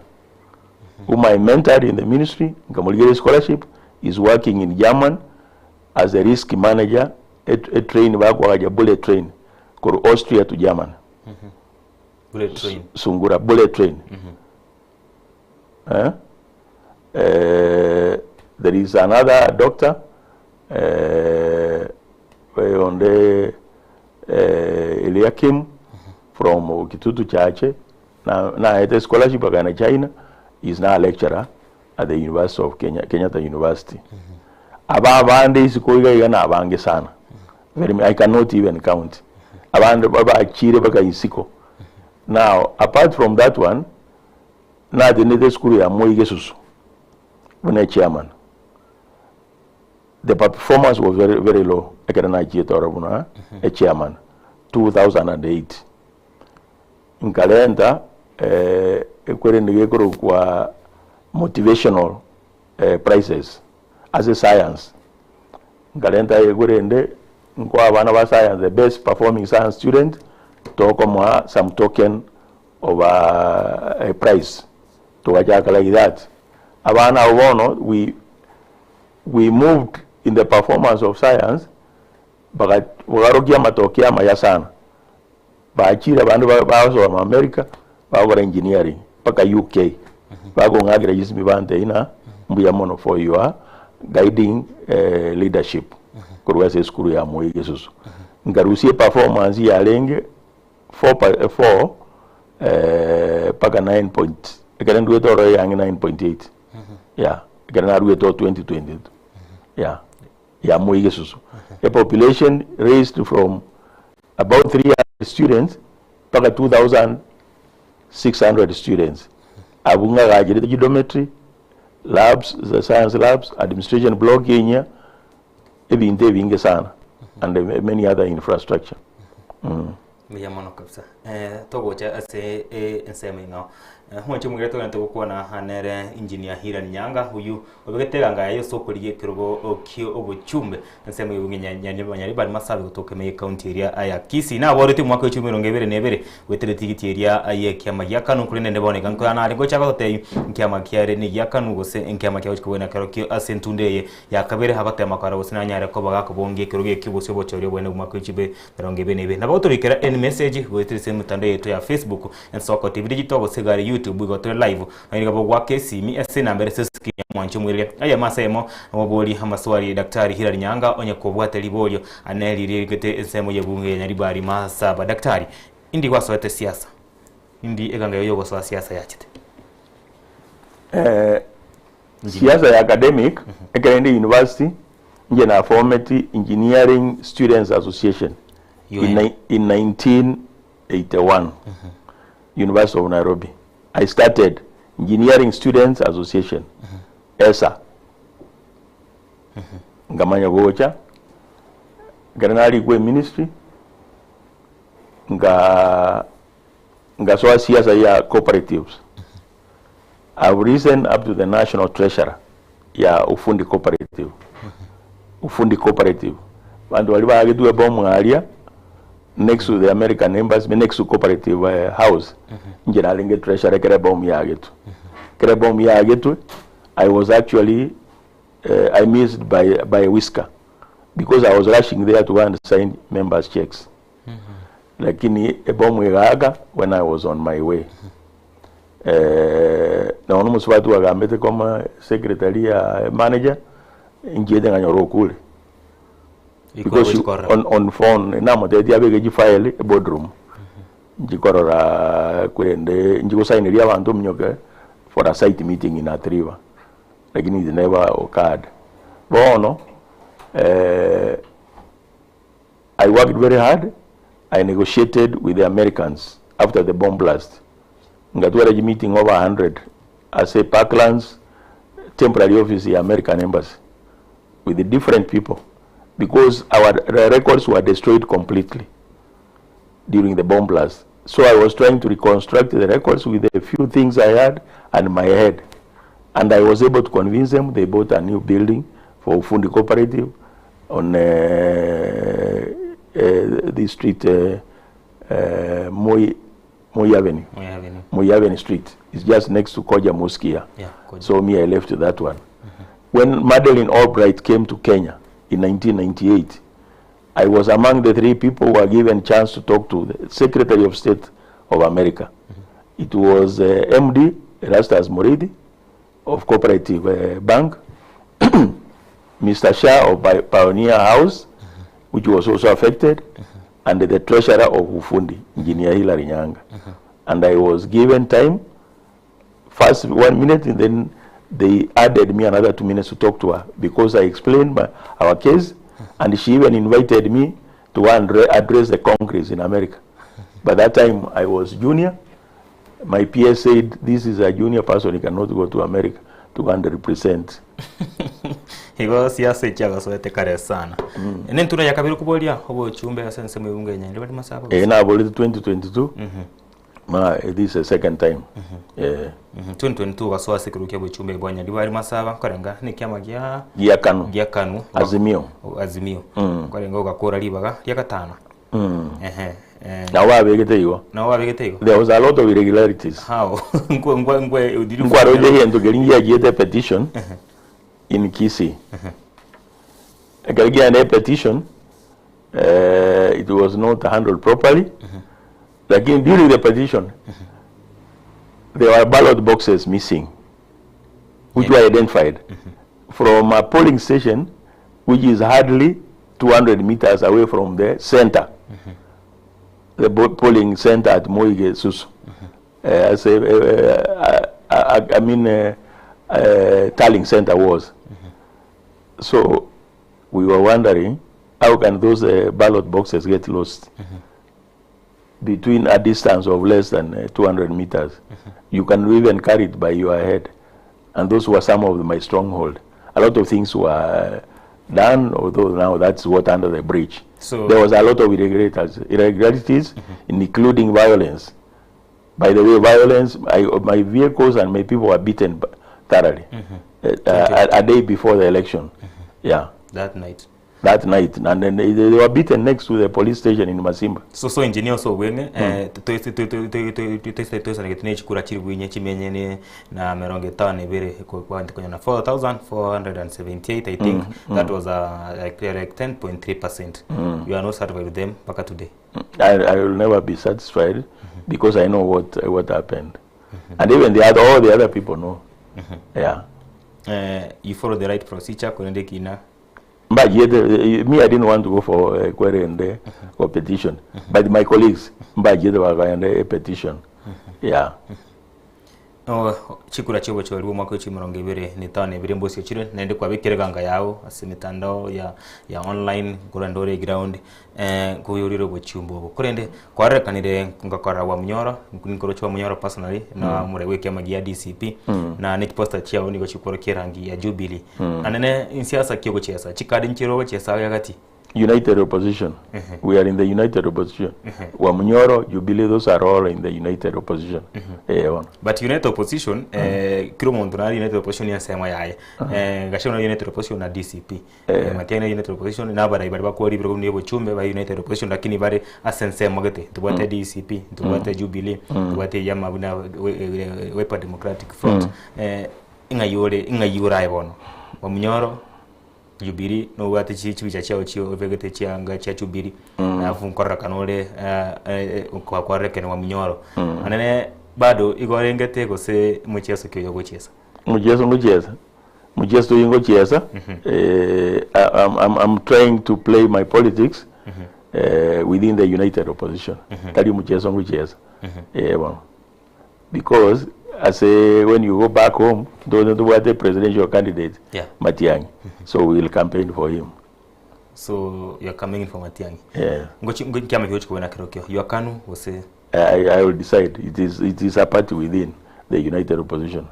whom I mentored in the ministry, Nkamuligere scholarship, is working in German as a risk manager, a train bakwa bullet train kuru Austria to German. Bullet train. Sungura bullet train. There is another doctor on the Eliakim from Kitutu Chache. Now at a scholarship in China, is now a lecturer at the University of Kenya, Kenyatta University. Abande isikoiga yana abange sana. Very, I cannot even count. Abande baba achire baka isiko. Now, apart from that one, na the school ya Moi Gesusu, when I chairman, the performance was very, very low. I can a chairman, 2008. Nkalenda kwa motivational prices as a science. Nkalenda ekwerende nkwa abana ba science, the best performing science student, tokomwa some token of a price. Tukachaka like that. Abana obono, we moved in the performance of science, bakarokia matokeo maya sana. Baachira bandu basoma America bakora engineering paka UK. Bakongagira jisimi bante ina mbuya mono for your guiding leadership. Kuruwese skuru ya Moi Gesusu. Ngarusie performance ya lenge 4 paka 9 point. Ekere nduwe toro yangi 9.8. Yeah, ekere naruwe to 2020. Yeah. Ya Moi Gesusu. A population raised from about 300 students paka 2,600 students. Abunga gajiri dormitory, labs, the science labs, administration block Kenya, ebinte binge sana, and many other infrastructure. Mia mono kabisa. Togocha ase enseme ngao. Mwancho mwigire tugende gukwana hanere engineer Hiran Nyanga huyu obegetega yayo soko liye kirogo kio obuchumbe nsemo yubunginya Masabe gutoka me county area aya Kisii na borete mwaka wa 2022 wetere tigiti area aye kiama gya kanu kuri nende boneka nko ana ngo chaka toteyi nkiama kiare ni gya kanu gose nkiama kya kubona karo kio asentundeye ya kabere habate makara gose nanyare ko bagakobonge kirogo kibose bochori bwene mwaka wa 2022 na botorikera en message wetere se mutando yetu ya Facebook ensoko TV digital gose gari YouTube goto live na ngabo gwa kesi ese na mbere sesiki mwancho mwire aya masemo oboli hamaswali Daktari Hilary Nyanga onye kobwate libolyo aneli rigete ensemo yebunge Nyaribari Masaba. Daktari indi kwasoete siasa indi eganga yoyo goswa siasa yachite siasa ya academic ekerendi university nje na formati Engineering Students Association in 1981 University of Nairobi. I started Engineering Students Association, ESA. Ngamanya gocha, Granari kwe ministry, nga soa siasa ya cooperatives. I've risen up to the national treasurer ya Ufundi Cooperative. Ufundi Cooperative. Bantu waliba agetuwe bomu alia next to the American Embassy, next to cooperative house. Nje nalinge treasurer kere bomu ya agetu. Kere bomu ya agetu, I was actually, I missed by a whisker because I was rushing there to go and sign members' checks. Lakini bomu ya when I was on my way. Na ono muswatu agambete kama secretary ya manager njede nganyoro kule. Because you, on phone na moteti abege file boardroom. Njikorora kurende njiko sign ria bantu mnyoke for a site meeting in Atriva. Lakini it never occurred. Bono I worked very hard. I negotiated with the Americans after the bomb blast. Ngatwara meeting over 100 as a Parklands temporary office in American Embassy with the different people because our records were destroyed completely during the bomb blast. So I was trying to reconstruct the records with the few things I had and my head. And I was able to convince them. They bought a new building for Ufundi Cooperative on the street, Moi Avenue. Moi Avenue Street. It's just next to Koja Mosque here. Yeah, Koja. So me, I left that one. When Madeleine Albright came to Kenya in 1998, I was among the three people who were given chance to talk to the Secretary of State of America. It was MD Erastus Moridi of Cooperative Bank, Mr. Shah of Pioneer House, which was also affected, and the treasurer of Ufundi, Engineer Hilary Nyanga. And I was given time, first 1 minute, and then they added me another 2 minutes to talk to her because I explained our case, and she even invited me to address the Congress in America. By that time, I was junior. My PS said, this is a junior person, he cannot go to America to go and represent. Higo siasa ichaga kare sana. Nentura ya kabiri kubolia obo chumbe asense mwebunge nyandi bali masaba. Na aboli 2022. Ma this is the second time. 2022 wasoa sikurukia bo chumbe bwanya ndi bali masaba karenga ni kyama gya Kanu. Gya Kanu. Azimio. Azimio. Karenga ugakora libaga lya katano. Na wabegete igo. Na wabegete igo. There was a lot of irregularities. How? Ngwe udiru. Ngwa roje hiento gelingia giete petition. In Kisii. A petition, it was not handled properly. Like during the petition, there were ballot boxes missing, which were identified from a polling station, which is hardly 200 meters away from the center, the polling center at Moige Susu. Tallying center was. So we were wondering, how can those ballot boxes get lost between a distance of less than 200 meters? You can even carry it by your head. And those were some of my stronghold. A lot of things were done, although now that's what under the bridge. So there was a lot of irregularities, including violence. By the way, violence, my vehicles and my people were beaten thoroughly. A day before the election. Yeah. That night. That night. And then they were beaten next to the police station in Masimba. So engineer so wenge to chiri bwinye chimenye na merongo tano ibere kwa na 4478 I think. That was like 10.3%. You are not satisfied with them mpaka today. I will never be satisfied because I know what happened. And even all the other people know. Yeah. You follow the right procedure kurende kina. But yet, me, I didn't want to go for a query or petition. But my colleagues, a petition. Yeah. No, chikura chibo chibo mwaka chimirongo ibere nitano ibere mbosi chire naende kwa bikireganga yao ase mitandao ya online kurandore ground kuyuriro bochumbo kurende kwarekanire ngakora wa Munyoro nkoro wa Munyoro personally na mureweke amagia DCP na next poster chiao niko chikoro kirangi ya Jubilee anene insiasa kiyo chesa chikadi nchiro chesa yakati United Opposition. We are in the United Opposition. Wamunyoro, Jubilee, those are all in the United Opposition. But United Opposition, kiro muntu na United Opposition ya sema yaye. Gashona United Opposition na DCP. Matiang'i United Opposition na bara ibari bakori ibiro nibo chumbe ba United Opposition lakini bare asense magete tubwate DCP, tubwate Jubilee, tubwate yama buna Wiper Democratic Front. Inga yura ibono. Wamunyoro Jubilee no wate chicha chao chio vegete chianga cha Jubilee na funkorra kanole kwa kwareke wa Munyoro anene bado igorengete gose mucheso kyo gochesa mucheso ngochesa mucheso ingochesa. I'm trying to play my politics within the United Opposition. Tali mucheso ngochesa well, because I say when you go back home, don't know what the presidential candidate, Matiang'i. So we will campaign for him. So you're coming in for Matiang'i. Yeah. You are KANU or say? I will decide. It is a party within the United Opposition.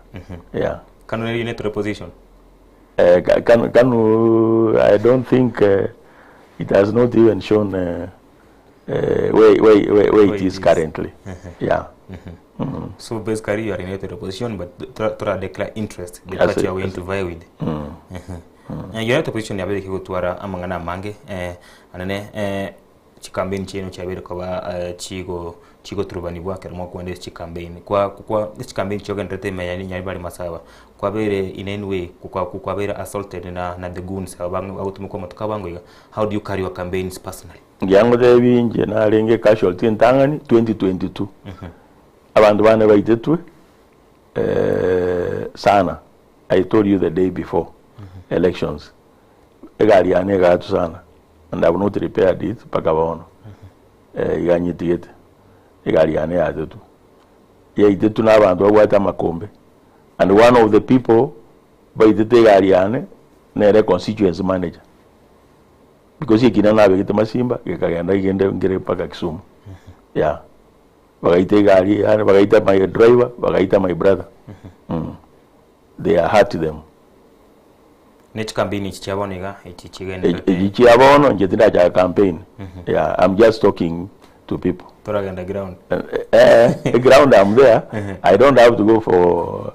Yeah. KANU United Opposition. KANU, I don't think it has not even shown where it is currently. Yeah. So basically you are in United Opposition, but to declare interest, the party you are going to vie with. United Opposition yabere kigotwara amangana mange anene chikambeni chino chabere kwa chigo turubanibwa kermo kwende chikambeni kwa chikambeni chogendrete menya nyali bali masaba kwa bere in any way kwa bere assaulted na the goons abagutumiko matuka bango. How do you carry your campaigns personally? Ngiyango tebinje narenge casualty ntangani 2022. Abantu bane baitetwe sana. I told you the day before elections. Egari yane gatu sana. And I have not repaired it paka baono. Iganyitigete. Egari yane yatetu. Yaitetu na abantu babwata makombe. And one of the people baitete egari yane nere constituency manager. Because yekina nabegete Masimba gekagenda igende ngere paka Kisumu. Yeah. Bagaita gari, bagaita my driver, bagaita my brother. They are hurt them. Next campaign is Chaboniga, Chiabono, Jetina campaign. Yeah, I'm just talking to people. On the ground. The ground, I'm there. I don't have to go for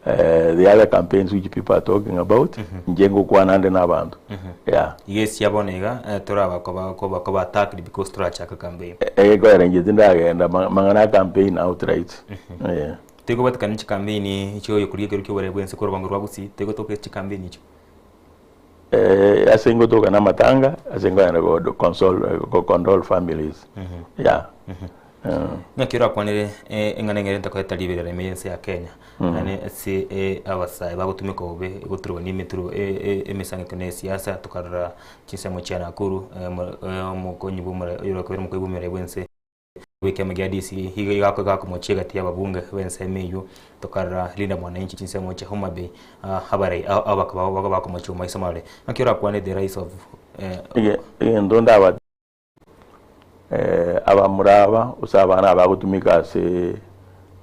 the other campaigns which people are talking about. Njengo kwa nande na bantu. Yeah. Yes, Chaboniga, Tora koba attacked because Tora chaka campaign. Go ahead and mangana campaign outright. Yeah. Tego bat kanichi campaign icho yokurie keruki wale bwense koro bangu tego toke chi campaign icho. Asengo toka na matanga, asengo yana go console go condole families. Yeah. Ngakira kwanire engane ngere ntakweta libera emergency ya Kenya. Nane si abasai bagutumika obe goturwa ni metro emisango kene siasa tukarra chisemo cha Nakuru mukonyi bumara yoro mukoyi bumara bwense weke magiadisi higa gako gako mochega tia babunge wense meyu tokarra linda mwananchi chisemo cha Homa Bay habari abaka baka mochuma isamale ngakira kwane the rise of ndonda aba abamuraba usabana abagutumika se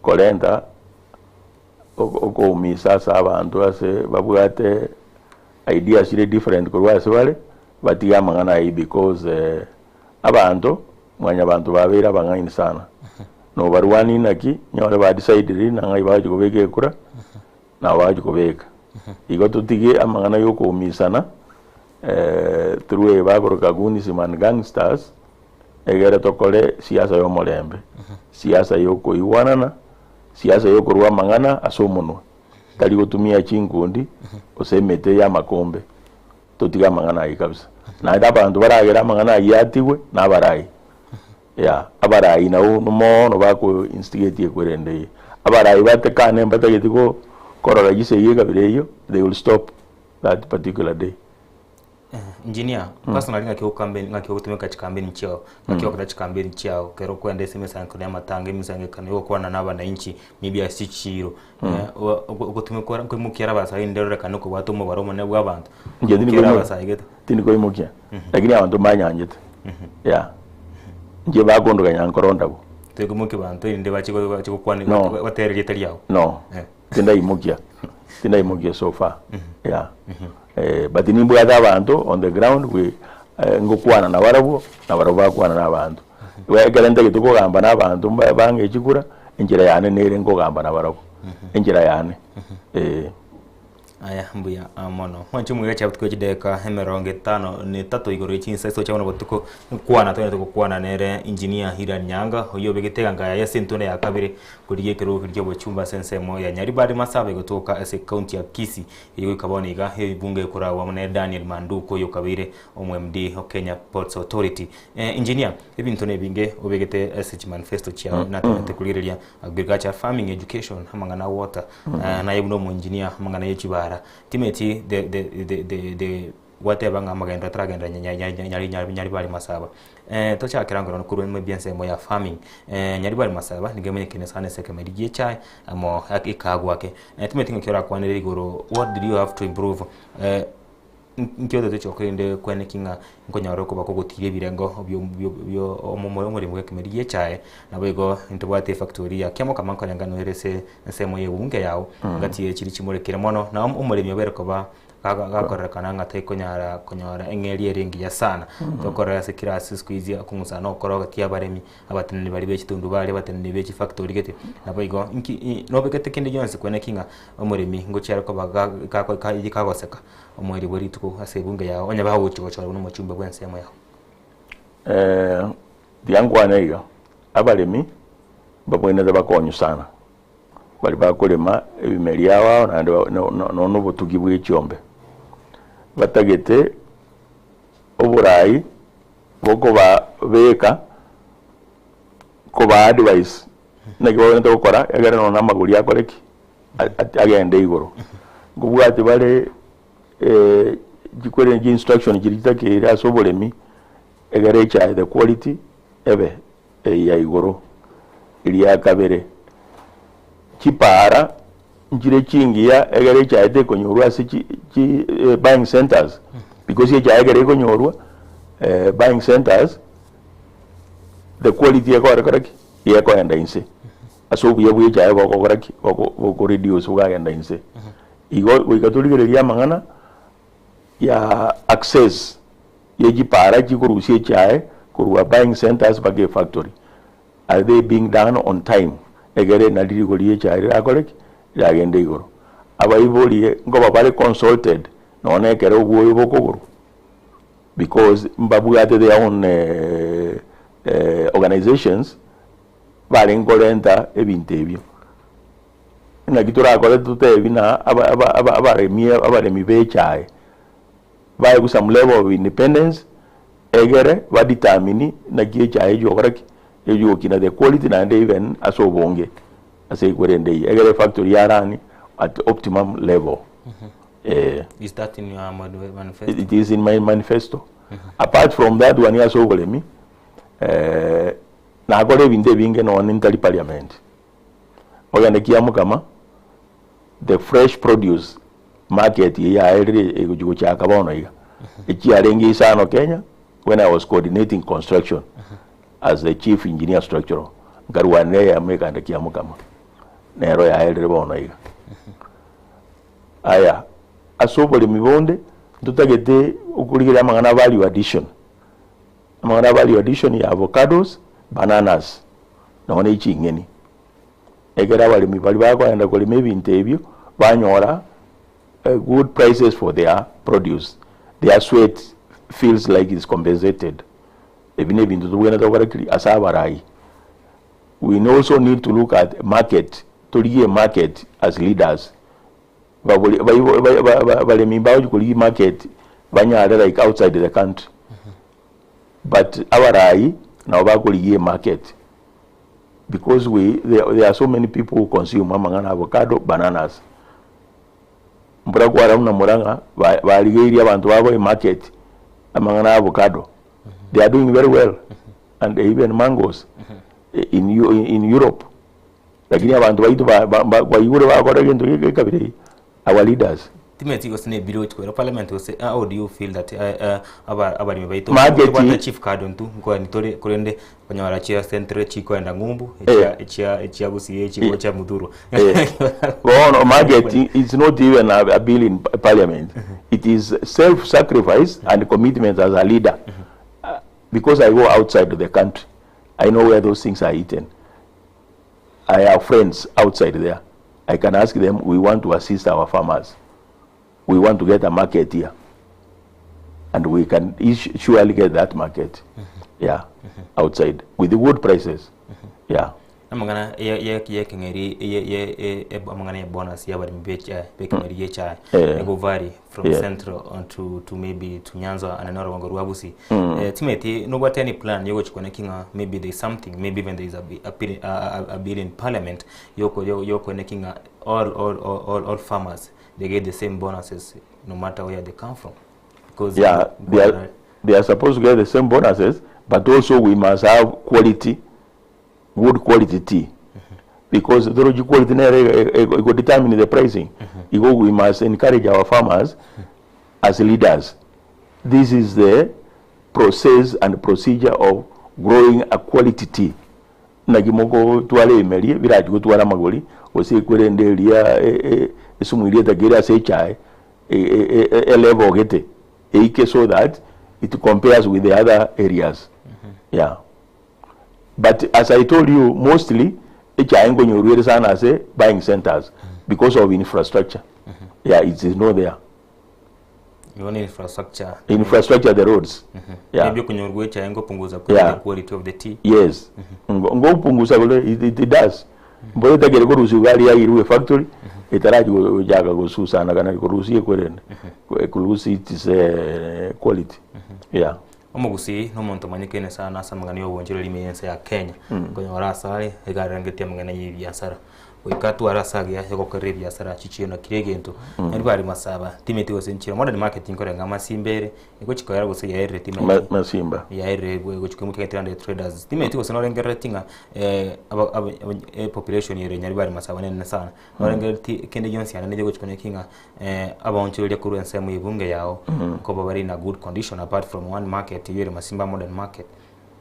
kolenta okoumisa ase abantu ase babwate ideas ziri different korwa ase bare batiga amang'ana ayi because abantu mwanya abantu babeire abang'aini sana. No barwani naki nyore ba decide ri na ngai baje kobeka ekura na baje kobeka. Igo tutige amangana yokumisana through bagoroka goons man gangsters egere tokore siasa yo molembe. Siasa yokoiwanana, siasa yokorwa mangana asomonwa. Tali gotumia chinkundi osemete ya makombe. Totiga mangana ayi kabisa. Na abantu baragera mangana yatigwe na barayi. Ya abarayi nawo no bako instigate kwerende. Abarayi batekane mbatageti korora gise yega bireyo, they will stop that particular day. Engineer, personally ngakio campaign ngakio kutumika chikambeni chao, ngakio kata chikambeni chao, kero kwenda SMS ankone amatange misange kano yokwana n'abananchi maybe asichiro. Ugotumika kwimukiara basayi nderore kanuko batumo baromo ne bwabantu. Nje ndini koimukia. Lakini abantu banyanjete. Yeah. Nje bagondoka nyankoronda bo. Tegumuki bantu inde bachiko bachiko kwani baterere tali yao. No. Tindaimukia. Tindaimukia so far. Yeah. But nimbwata abantu on the ground we ngokwana na barabo na barabo bakwana na abantu. Wegerente kitukogamba na abantu bange chikura injira yane nere ngogamba na barabo. Injira yane. Aya mbuya mono. Mwanchu mwira cha butuko chideka 53 igoro chinsa so chabona butuko kwana twene tukokwana nere engineer Hiran Nyanga oyo begetega ngaya ya sentone ya kabere kuriye kero kiryo bochumba sensemo ya Nyaribari Masabe gotoka ase county ya Kisii iyo ikaboneka bunge kurawa mune Daniel Manduko yo kabire omwMD o Kenya Ports Authority. Engineer ebintu nebinge obegete ase manifesto chia na twene agriculture farming education hamangana water na yebuno mu engineer hamangana yechibara timeti the whatever nga magenda tragenda Nyaribari Masaba tocha kirango no kurwe mbianse mo ya farming Nyaribari Masaba nigemenye kene sana sekemeri gichai amo ikagwa ke timeti ngikora kwanere igoro what did you have to improve nkyo dote chokrinde kwene kinga nkonyaro ko bakogotire birengo byo omomo omurimo gekemeri gichai nabego ntobwate factory ya kemo kamanko nyangano erese nsemo yebunge yao ngati chiri chimurekere mono na omurimo bereko ba gakorekana ngate konyara konyora engeri eringi ya sana tokorera sekirasi squeeze akungusana okoroga tia baremi abatenni bari bechitundu bari batenni bechi factory gete nabo inki nobekete kindi yonse kwene kinga omuremi ngochara ko baga kagoseka omweri bori tuko asebunge yao onya bawo chora no muchumba bwensemo yao diangwana iga abaremi babwene bakonyu sana bari bakolema ebimeri yao na no nobutugi bw'icyombe batagete oburayi boko ba beka ko ba advice nagi babone gukora agera no namaguri akoreki agende igoro ngubwate bare gikorere instruction gitakira asobolemi egere cha the quality ebe ya igoro iri akabere chipara njire chingiya egere chaete konyorwa si chi buying centers because ye chaegere konyorwa buying centers the quality yakora koraki yekoenda inse aso buye buye chae boko koraki boko reduce bugagenda inse igo goikatuligereria mangana ya access ye chipara chikurusie chae korwa buying centers bage factory are they being done on time egere na lirigori chae akoreki yagende igoro abaibori ngoba bari consulted none kere oguoyo bokogoro because mbabwate their own organizations bari ngorenta ebintu ebyo nagitura akore tutebi na abaremi abaremi bechae baye some level of independence egere badetermine nagiye chae jokoraki ejo kina the quality na and even asobonge ase kwerende egere factory yarani at optimum level. Is that in your manifesto? It is in my manifesto. Apart from that one year so golemi na akore binde binge no ntali parliament ogende kiamukama the fresh produce market ya ere egujugo cha kabono iga echiarengi isano Kenya when I was coordinating construction as the chief engineer structural ngarwane ya mekanda kiamukama nero ya ere bono iga aya asobole mibonde tutagete ukuligira mangana value addition mangana value addition ya avocados, bananas None iching'eni ekera abalimi bali bakwenda kulima ebintu ebyo banyora good prices for their produce. Their sweat feels like it's compensated. Ebine bintu tugenda tokora asabarai. We also need to look at market, to a market as leaders. Balimi bao kuli market banyara like outside the country. But abarai now bakuli market because there are so many people who consume amangana avocado, bananas. Mbura kwara muna Murang'a baligeiria abantu babo market amangana avocado. They are doing very well, and even mangoes in Europe. Lakini abantu baitu ba bakora kintu kabiri our leaders. Timothy gosine bill to parliament was how do you feel that abalimi baitu bata chief card ontu ngo nitore kurende kanyara chia centre chiko enda ngumbu chia chia gusi chiko cha muduro. Well, market is not even a bill in parliament. It is self-sacrifice and commitment as a leader. Because I go outside of the country, I know where those things are eaten. I have friends outside there. I can ask them, we want to assist our farmers. We want to get a market here. And we can surely get that market. Yeah, outside, with the good prices. Yeah. Amangana ye kengeri ye amangana bonus ya bari mbecha bekengeri ye cha go vary from central on to maybe to Nyanza and another one go Ruabusi. Timothy no what any plan you go connecting maybe there is something, maybe even there is a bill in parliament you connecting all farmers, they get the same bonuses no matter where they come from. Because yeah, they are supposed to get the same bonuses, but also we must have quality, good quality tea, because the quality will determine the pricing. We must encourage our farmers as leaders. This is the process and procedure of growing a quality tea. Nagimoko tuale imeli viraji tuala magoli osi kwende lia esumulia tagira se chai e level gete eike so that it compares with the other areas. Yeah. But as I told you, mostly buying centers because of infrastructure. Yeah, it is not there. You want infrastructure. Infrastructure, the roads. Yeah. Maybe the quality of the tea. Yes. It does. Factory, quality. Yeah. Omugusi no muntu manyikene sana samangani obonjero limiyense ya Kenya konyora sare egarangetia mangana yibiasara oikatu arasagia yogokorera biasara chichio na kiregento ari bari masaba timeti gose nchiro modern marketing korenga masimbere ego chikoyara gose yaerre timeti masimba yaerre go chikomuka 300 traders timeti gose norengerera tinga population yere nyari bari masaba nene sana norengerera kende yonsi yana neje go chikonekinga abonchiro lya kuruense mu ibunge yao ko bari na good condition apart from one market yere masimba modern market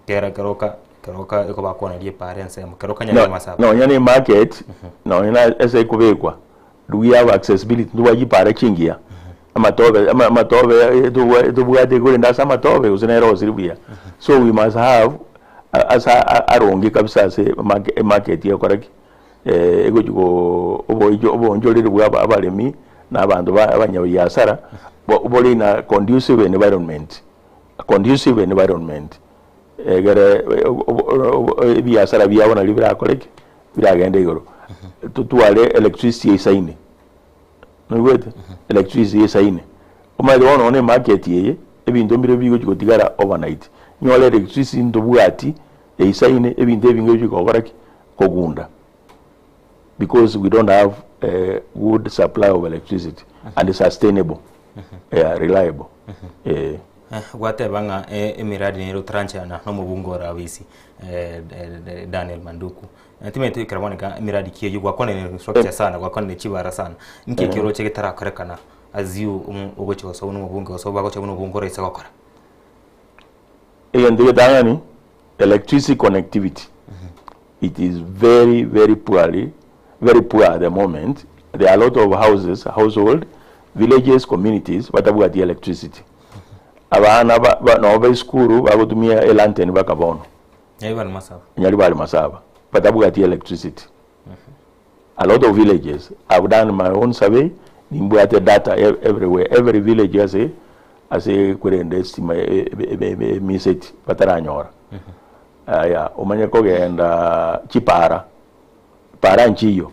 kera karoka karoka eko bakona liye parents em karoka nyari masaba no nyani market no ina ese kubekwa do we have accessibility do waji pare chingia amatobe amatobe do bugate kule ndasa amatobe usinero ziribia so we must have as arongi kabisa se market ya koraki ego juko obo obonjolere bwa abalemi n'abantu abanyabiasara boli na conducive environment egere biasara byabona libira koreke biragenda igoro tutwale electricity isaine nubwete electricity isaine omali wono one market yeye ebintu mbire bigo gotigara overnight nyole electricity ndobwati isaine ebintu ebingo bikokorake kogunda because we don't have a good supply of electricity and sustainable reliable. Gwatebanga emiradi nero tranchana no mubungo rawisi Daniel Manduku timete ikaraboneka emiradi kiyo gwakone infrastructure sana gwakone chibara sana nke kiro che gitarakorekana aziu ugocho so no mubungo so bagocho no mubungo raisa gokora iyo ndangani electricity connectivity. It is very very poor at the moment. There are a lot of houses, household, villages, communities batabwa the electricity. Abana ba no ba school bagotumia elanteni bakabono. Nyali bali masaba. Nyali bali masaba. Batabwati electricity. A lot of villages, I've done my own survey, nimbwate data everywhere. Every village ase ase kwerende stima miseti bataranyora. Aya omanye kogenda chipara para nchiyo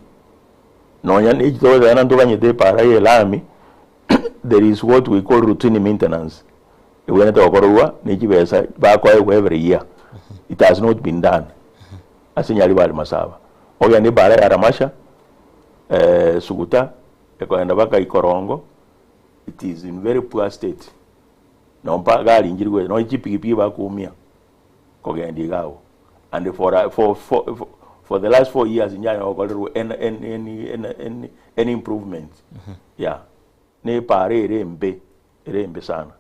nonya nichitoza na ntuganyete para yelami. There is what we call routine maintenance. Iwenete okorwa nichibesa bakwa every year. It has not been done. Asinyali bali masaba ogende bara ya Ramasha Suguta ekoenda baka Ikorongo. It is in very poor state. Nompa gali njirwe no chipikipiki bakumia kogendi gawo. And for the last 4 years njanya okoleru any improvement. Yeah. Ne pare erembe sana.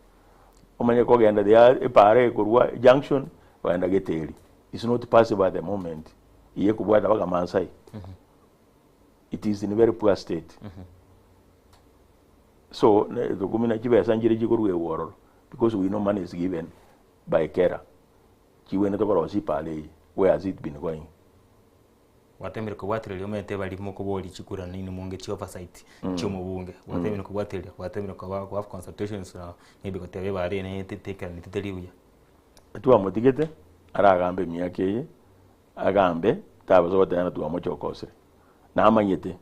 Omanye kogenda the pare kurwa junction waenda Geteri. It's not possible at the moment. Iye kubwata baka Maasai. It is in very poor state. So the kumina chibesa njire jikorwe wororo because we know money is given by Kera. Chiwene tokoro sipale, where has it been going? Watemere kubwatireria omete bali mukobori chikura nini munge chi oversight chiomo bunge watemere kubwatireria watemere kwa have consultations na maybe kotebe bari ne teteka ni tetelibuya tuwa mutigete aragambe miyake agambe tabazo batana tuwa mochokosere na amanyete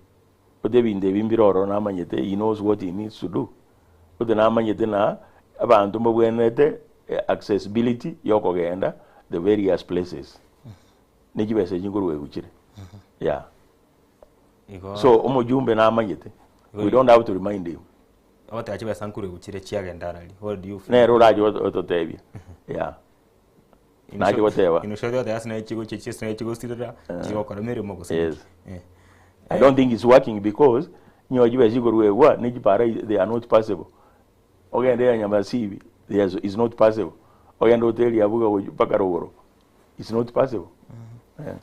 ote binde bimbiroro na amanyete he knows what he needs to do ote na amanyete na abantu mbwenete accessibility yokogenda the various places nijibese nyinguru weguchire. Yeah. So omujumbe na amanyete we don't have to remind him. Ote achibe sankuru guchire chiagendarali. What do you feel? Ne ruraje ototebia. Yeah. Naje whatever. Inoshodo that's na chigo chichi na chigo sirira chigo koromere mo gose. Yes. I don't think it's working because nyojibe chiguru nijipara they are not possible. Ogende nyamasibi there is not possible. Ogende hoteli abuga paka rogoro. It's not possible. Yeah.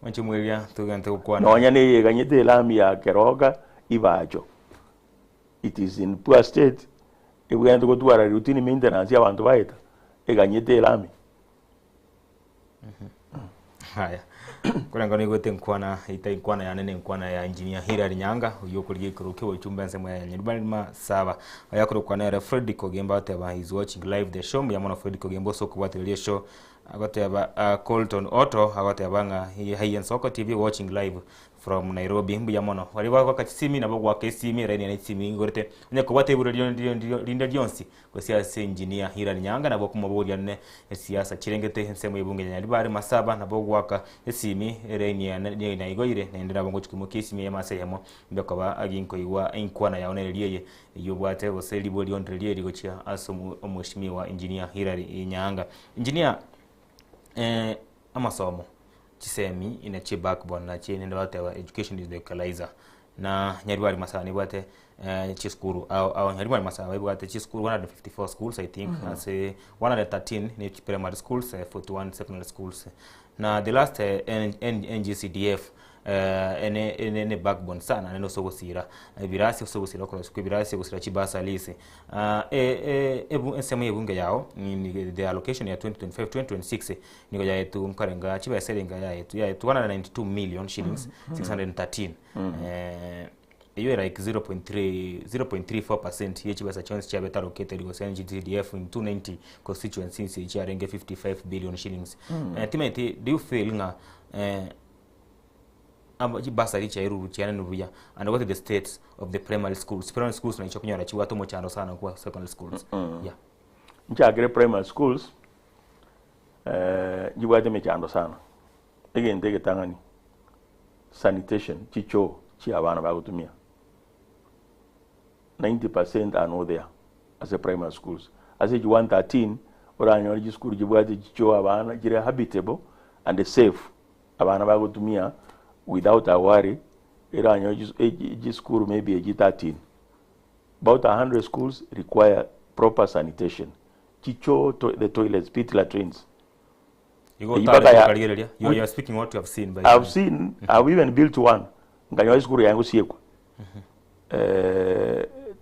Wanchimwelia tugante kukwana. Nonya ni yeganyete lami ya Keroka ibacho. It is in poor state. Ebugende kotwara routine maintenance abantu baita. Eganyete lami. Haya. Kulanga ni gote nkwana ita nkwana ya nene nkwana ya engineer Hilary Nyanga uyo kuliye kuruke wechumba nsemo ya Nyaribali Masaba. Ayakuru kwa nere Fred Kogemba oteba is watching live the show. Muyamona Fred Kogemba so kubatiriye show. Agoteba Colton Otto agoteba nga High Soko TV watching live from Nairobi. Mbuyamono wali waka simi nabo gwaka simi reni na simi ngorete nyako bateburo linda Jones ko siasa engineer Hilary Nyanga nabo kumobolia ne siasa chirengete nsemo ibunge Nyaribali Masaba nabo gwaka simi reni na igoire nendera bongo chikumo simi ya masehemo ndokoba aginko iwa inkwana yaone liye yobwate gose libo liondre liye ligochia aso omheshimiwa engineer Hilary Nyanga. Engineer amasomo chisemi ina chi backbone na chi nenda watewa education is the equalizer na Nyaribali Masaba nibwate chiskuru au Nyaribali Masaba ibwate chiskuru 154 schools I think. As 113 ni primary schools, 41 secondary schools na the last NGCDF ene backbone sana neno sogosira birasi sogosira ko birasi gosira chibasa lisi ebu ensemo yebunge yao ni the allocation ya 2025 2026 niko ya yetu mkarenga chiba serenga ya yetu 192 million shillings 613 iyo like 0.34% yechibasa chance cha better allocated go NGCDF in 290 constituencies chiarenge 55 billion shillings. Timothy, do you feel nga basari cha iruru chiana nubuya and what are the states of the primary schools? Primary schools na ichokunyora chiwato mochando sana kwa secondary schools. Yeah. Nchagre primary schools jiwate mechando sana. Again take tangani sanitation chicho chi abana bakutumia 90% are not there as a primary schools. As a 113 oranyo school jiwate chicho abana jire habitable and safe abana bakutumia without a worry. School maybe a G13. About 100 schools require proper sanitation. Chicho, the toilets, pit latrines. You go you are speaking what you have seen. By I've seen, I've even built one. School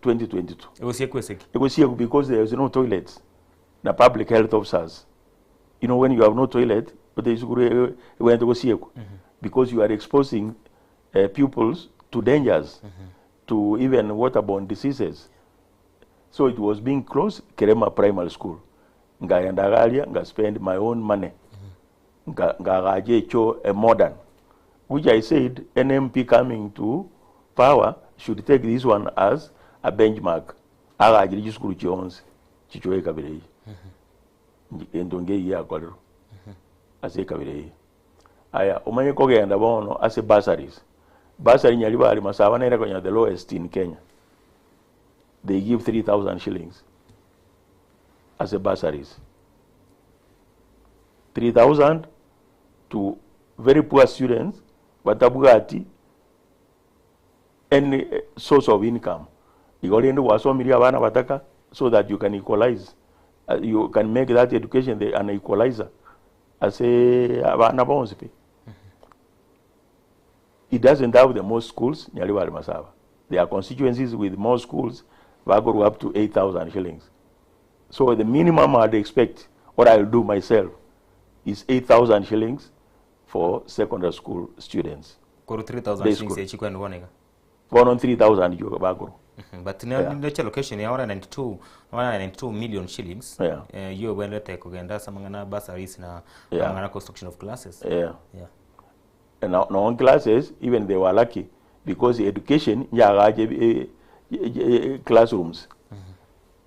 2022. It was because there is no toilets. The public health officers. You know, when you have no toilet, Ote isukuru went to sieko because you are exposing pupils to dangers, to even waterborne diseases. So it was being closed, Kerema Primary School. Ngaendagalia, nga spend my own money. Nga cho a modern, which I said NMP coming to power should take this one as a benchmark. Aga school chionse chichoe kabirei. Endonge ya kwalero. Ase kabirei. Aya umanye kogenda bono ase bursaries. Bursary Nyaribari Masaba naira kwenye the lowest in Kenya. They give 3,000 shillings as a bursaries. 3,000 to very poor students, batabugati any source of income. Igorendo wasomiria abana bataka so that you can equalize. You can make that education an equalizer. As a abana bonse. It doesn't have the most schools, Nyaribari Masaba. There are constituencies with more schools that go up to 8,000 shillings. So the minimum I'd expect, what I'll do myself, is 8,000 shillings for secondary school students. Koro 3,000 shillings each one one. 3,000 you bagoro. But now the location ya 192 million shillings. Yeah. You went to kugenda samangana bursaries na mangana construction of classes. Yeah. Yeah. And now on classes, even they were lucky because the education classrooms.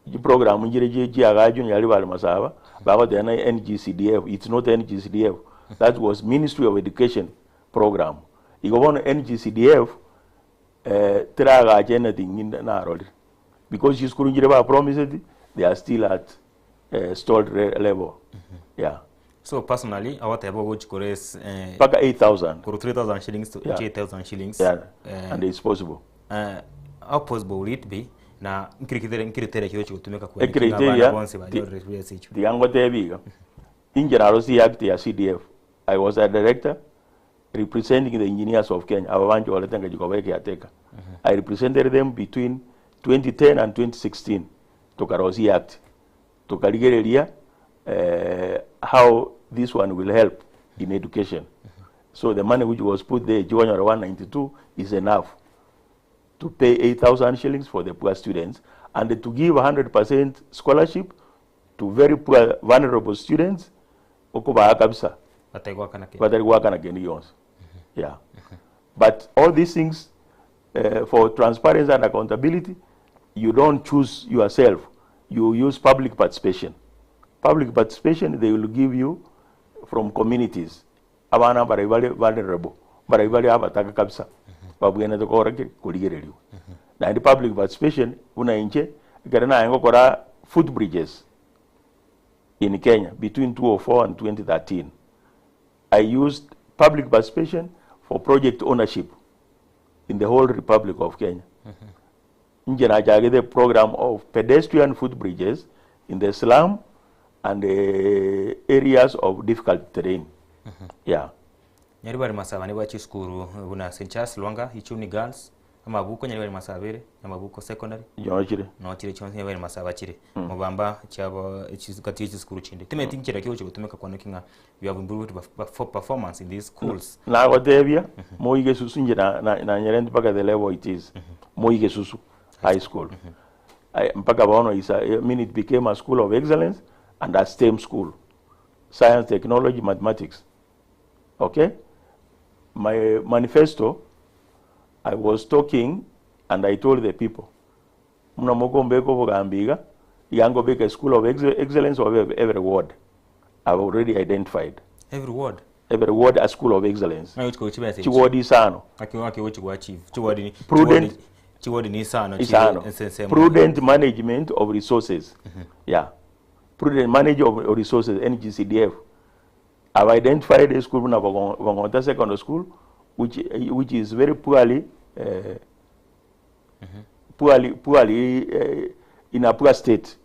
The program NGCDF. It's not NGCDF. That was Ministry of Education program. You go on NGCDF, anything because you school promised, they are still at stalled level. Yeah. So personally, I want to go to Paka 8,000. 3,000 shillings to 8,000 shillings. Yeah, and it's possible. How possible will it be? Na criteria kiyo kwa criteria the in general the act ya CDF. I was a director representing the engineers of Kenya. I represented them between 2010 and 2016. Tukarosi Act. Tukaligereria how this one will help in education. So the money which was put there, 192, is enough to pay 8,000 shillings for the poor students and to give 100% scholarship to very poor, vulnerable students. Yeah. But all these things, for transparency and accountability, you don't choose yourself. You use public participation. Public participation, they will give you from communities. Abana bari vulnerable, bari abataka kabisa. Babwena to kurigereriwa. Na the public participation una inche garana yango kora foot bridges in Kenya between 2004 and 2013. I used public participation for project ownership in the whole Republic of Kenya. Nje na the program of pedestrian foot bridges in the slum and the areas of difficult terrain. Yeah. Nyaribari Masaba ni bachi skuru una St. Charles Lwanga Ichuni Girls amabuko Nyaribari Masabere amabuko secondary yochire no chire chonse Nyaribari Masaba chire mubamba chabo kati skuru chinde time tinchira kiyo chotumeka kwa nokinga you have improved for performance in these schools na godevia moige susu nje na Nyerere mpaka the level it is moige susu high school. Mpaka baono is a, I mean it became a school of excellence and a STEM school, science, technology, mathematics. Okay? My manifesto, I was talking and I told the people, a school of excellence of every ward. I've already identified. Every ward? Every ward a school of excellence. Prudent, prudent management of resources. Yeah. Prudent management of resources, NGCDF. I've identified a school, Vangonta Secondary School, which is very poorly, poorly in a poor state,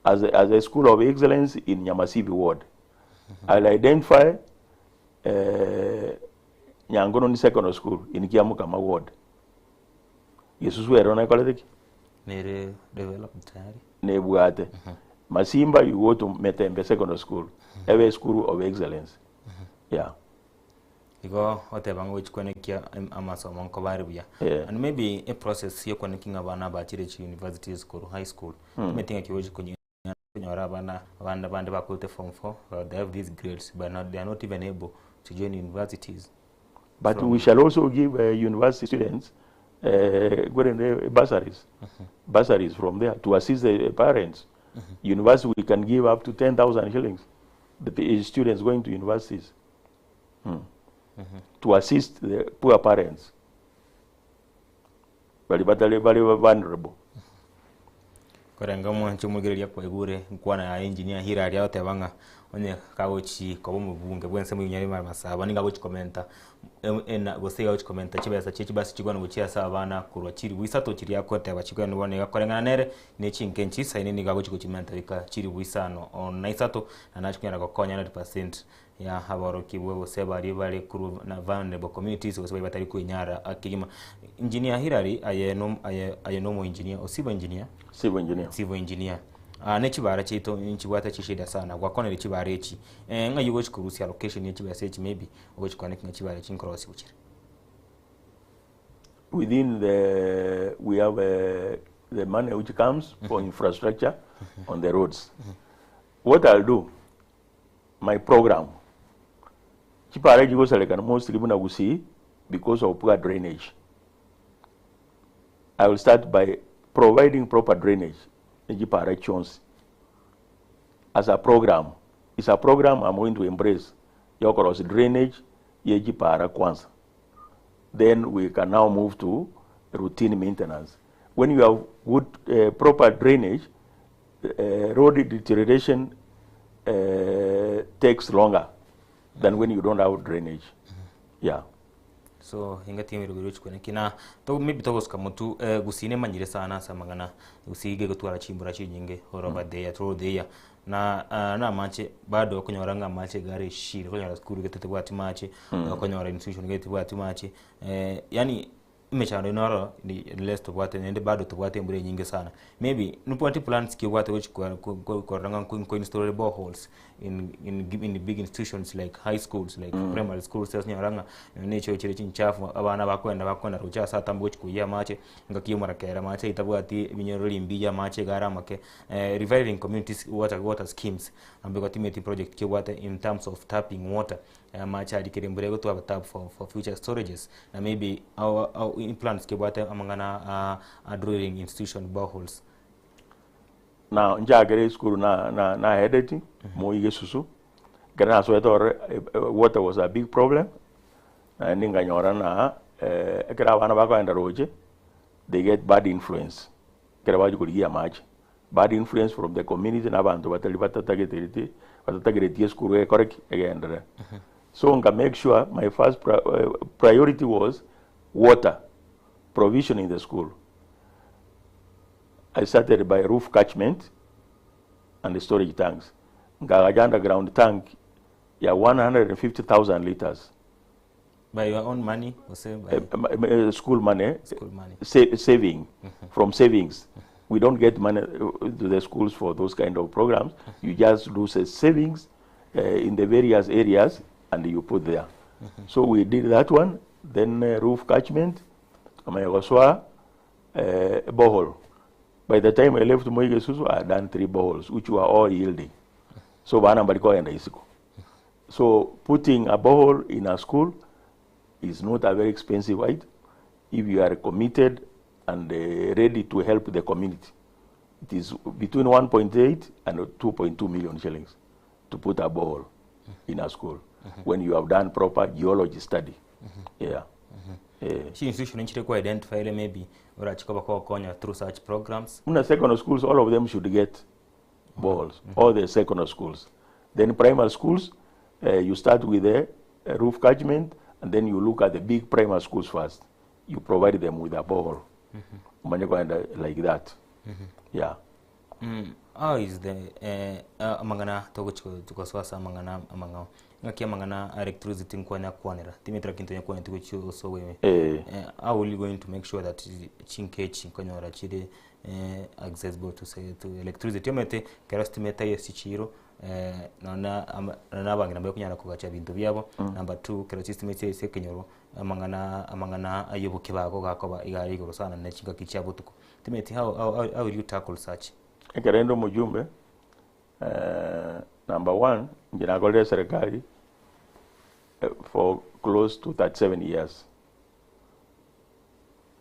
as a school of excellence in Nyamasibi Ward. I'll identify Nyangononi Secondary School in Kiamukama Ward. Yesusu erona ekolete Nere developed tayari. Nebuate. Masimba, you go to Metembe Secondary School, every school of excellence. Yeah. Igo otebanga gochikwenekia amasomo nkobari buya. And maybe a process yokwenekinga abana bachire chi university school, high school. Metinga kiwoji kunyora abana abana bande bakote form 4, they have these grades but not, they are not even able to join universities. But we shall also give university students bursaries, bursaries from there to assist the parents. University, we can give up to 10,000 shillings, the students going to universities, to assist the poor parents. Very, very, very vulnerable. Korenga mwancho mugereria kwaigure nkwana ya engineer Hilary otebanga onye kagochi kobo mubunge bwense munyari masaba ninga gochi komenta ena gose gochi komenta chibesa chichi basi chigwana gochia sabana kurwa chiri wisato chiri yakoteba chigwana bone gakorengana nere nechinkenchi saine ninga gochi gochimenta bika chiri wisano on isato na nachikunyara gokonya 100% ya aboroki bwe bose bari bari kuru na vulnerable communities bose batari kuinyara akirima. Engineer Hilary aye nomo engineer o civil engineer, civil engineer, civil engineer nechibara chito nchibwata chishida sana gwakona chibara echi nga yugo chikurusi allocation yechibara echi maybe ogo connect na chibara chinkrosi buchira within the we have the money which comes for infrastructure on the roads. What I'll do, my program chibara chigosalekana mostly muna gusi because of poor drainage. I will start by providing proper drainage as a program. It's a program I'm going to embrace. Yokoros drainage, yejipara kwanza. Then we can now move to routine maintenance. When you have good proper drainage, road deterioration takes longer than when you don't have drainage. Yeah. So ingati miruguru chikwenekina to maybe togoska mutu gusine manyire sana samangana usige gutwara chimbura chinyinge horoba deya tro deya na na mache bado kunyoranga mache gare shire kunyora school getete bwati mache kunyora institution getete bwati mache yani imechando inoro ni less to bwate nende bado tubwate mbure nyingi sana maybe nupati plans ki bwate which koranga ku install boreholes in the big institutions like high schools like primary schools nyoranga necho chire chinchafu abana bakwenda rucha sata mbuchi kuya mache ngakiyo marakera mache itabwati binyorori mbija mache garama ke reviving communities water schemes ambiko timeti project ki water in terms of tapping water mache adikire mbure go to tap for future storages na maybe our implants ke water amangana drilling institution boreholes. Now njagere school na headed moige susu kana so etor water was a big problem na ninga nyora na ekera bana bakwenda roje they get bad influence kera baje kuligia maji bad influence from the community na bantu batali batatageteriti batatageretie school e correct egendere. So nga make sure my first priority was water provision in the school. I started by roof catchment and the storage tanks. Ngagaja underground tank, yeah, 150,000 liters. By your own money? Or say by school money. School money. Saving, from savings. We don't get money to the schools for those kind of programs. You just do savings in the various areas and you put there. So we did that one, then roof catchment, borehole. By the time I left Moige Susu, I had done 3 boreholes, which were all yielding. So So putting a borehole in a school is not a very expensive right if you are committed and ready to help the community. It is between 1.8 and 2.2 million shillings to put a borehole in a school when you have done proper geology study. Yeah. She institution identify maybe or through such programs. In the secondary schools, all of them should get boreholes, all the secondary schools. Then primary schools, you start with a roof catchment, and then you look at the big primary schools first. You provide them with a borehole. Like that. Yeah. How is the amangana togochikoswasa amangana amangao ngaki amangana electricity nkwanya kwanera timetra kinto nyakwana tugochi so wewe how will you going to make sure that chinkechi nkonyora chiri accessible to say to electricity omete kerostimeta yesichiro naona nabangira mbe kunyana kugacha bintu byabo. Number 2 kerostimeta yesekenyoro amangana ayoboke bako gakoba igari igoro sana ne chinga kichabo tuko timeti how will you tackle such? Ekerendo mujumbe number 1 njinakolera serikali for close to 37 years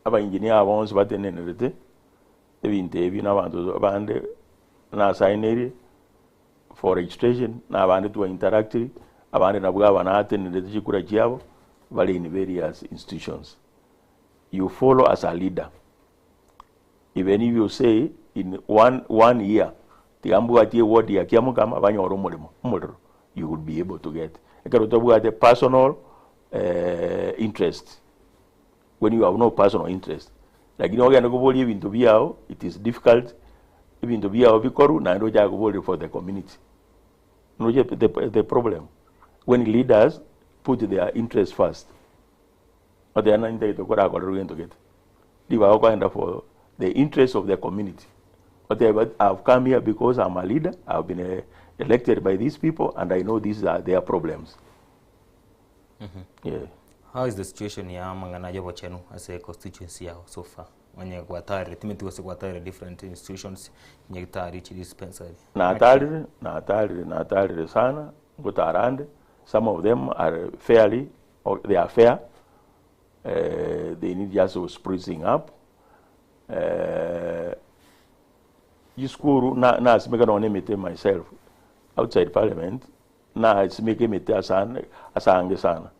aba engineer bonse batenenerete ebintu ebi n'abantu abande na signeri for registration n'abandi tuwa interact abandi nabwo abanatenerete chikura chiabo bali in various institutions. You follow as a leader. Even if you say in one year tigambuatie ward ya Kiamukama banyoro mulimo muliro, you will be able to get the personal interest. When you have no personal interest, lakini ogenda kuboli ebintu byao, it is difficult ebintu byao bikoru na ndo ja kuboli for the community. No, the problem when leaders put their interest first, but they are not into kora kora to get diba kwenda for the interest of the community. But I've come here because I'm a leader. I've been elected by these people, and I know these are their problems. Yeah. How is the situation ya mangana jobo chenu as a constituency yao so far? Wanye kwatari, timeti wase kwatari different institutions, nyegitari, dispensary. Na atari sana, ngutarande. Some of them are fairly, or they are fair. They need just sprucing up. Iskuru na simeka no nemete myself outside parliament na simeke mete asange sana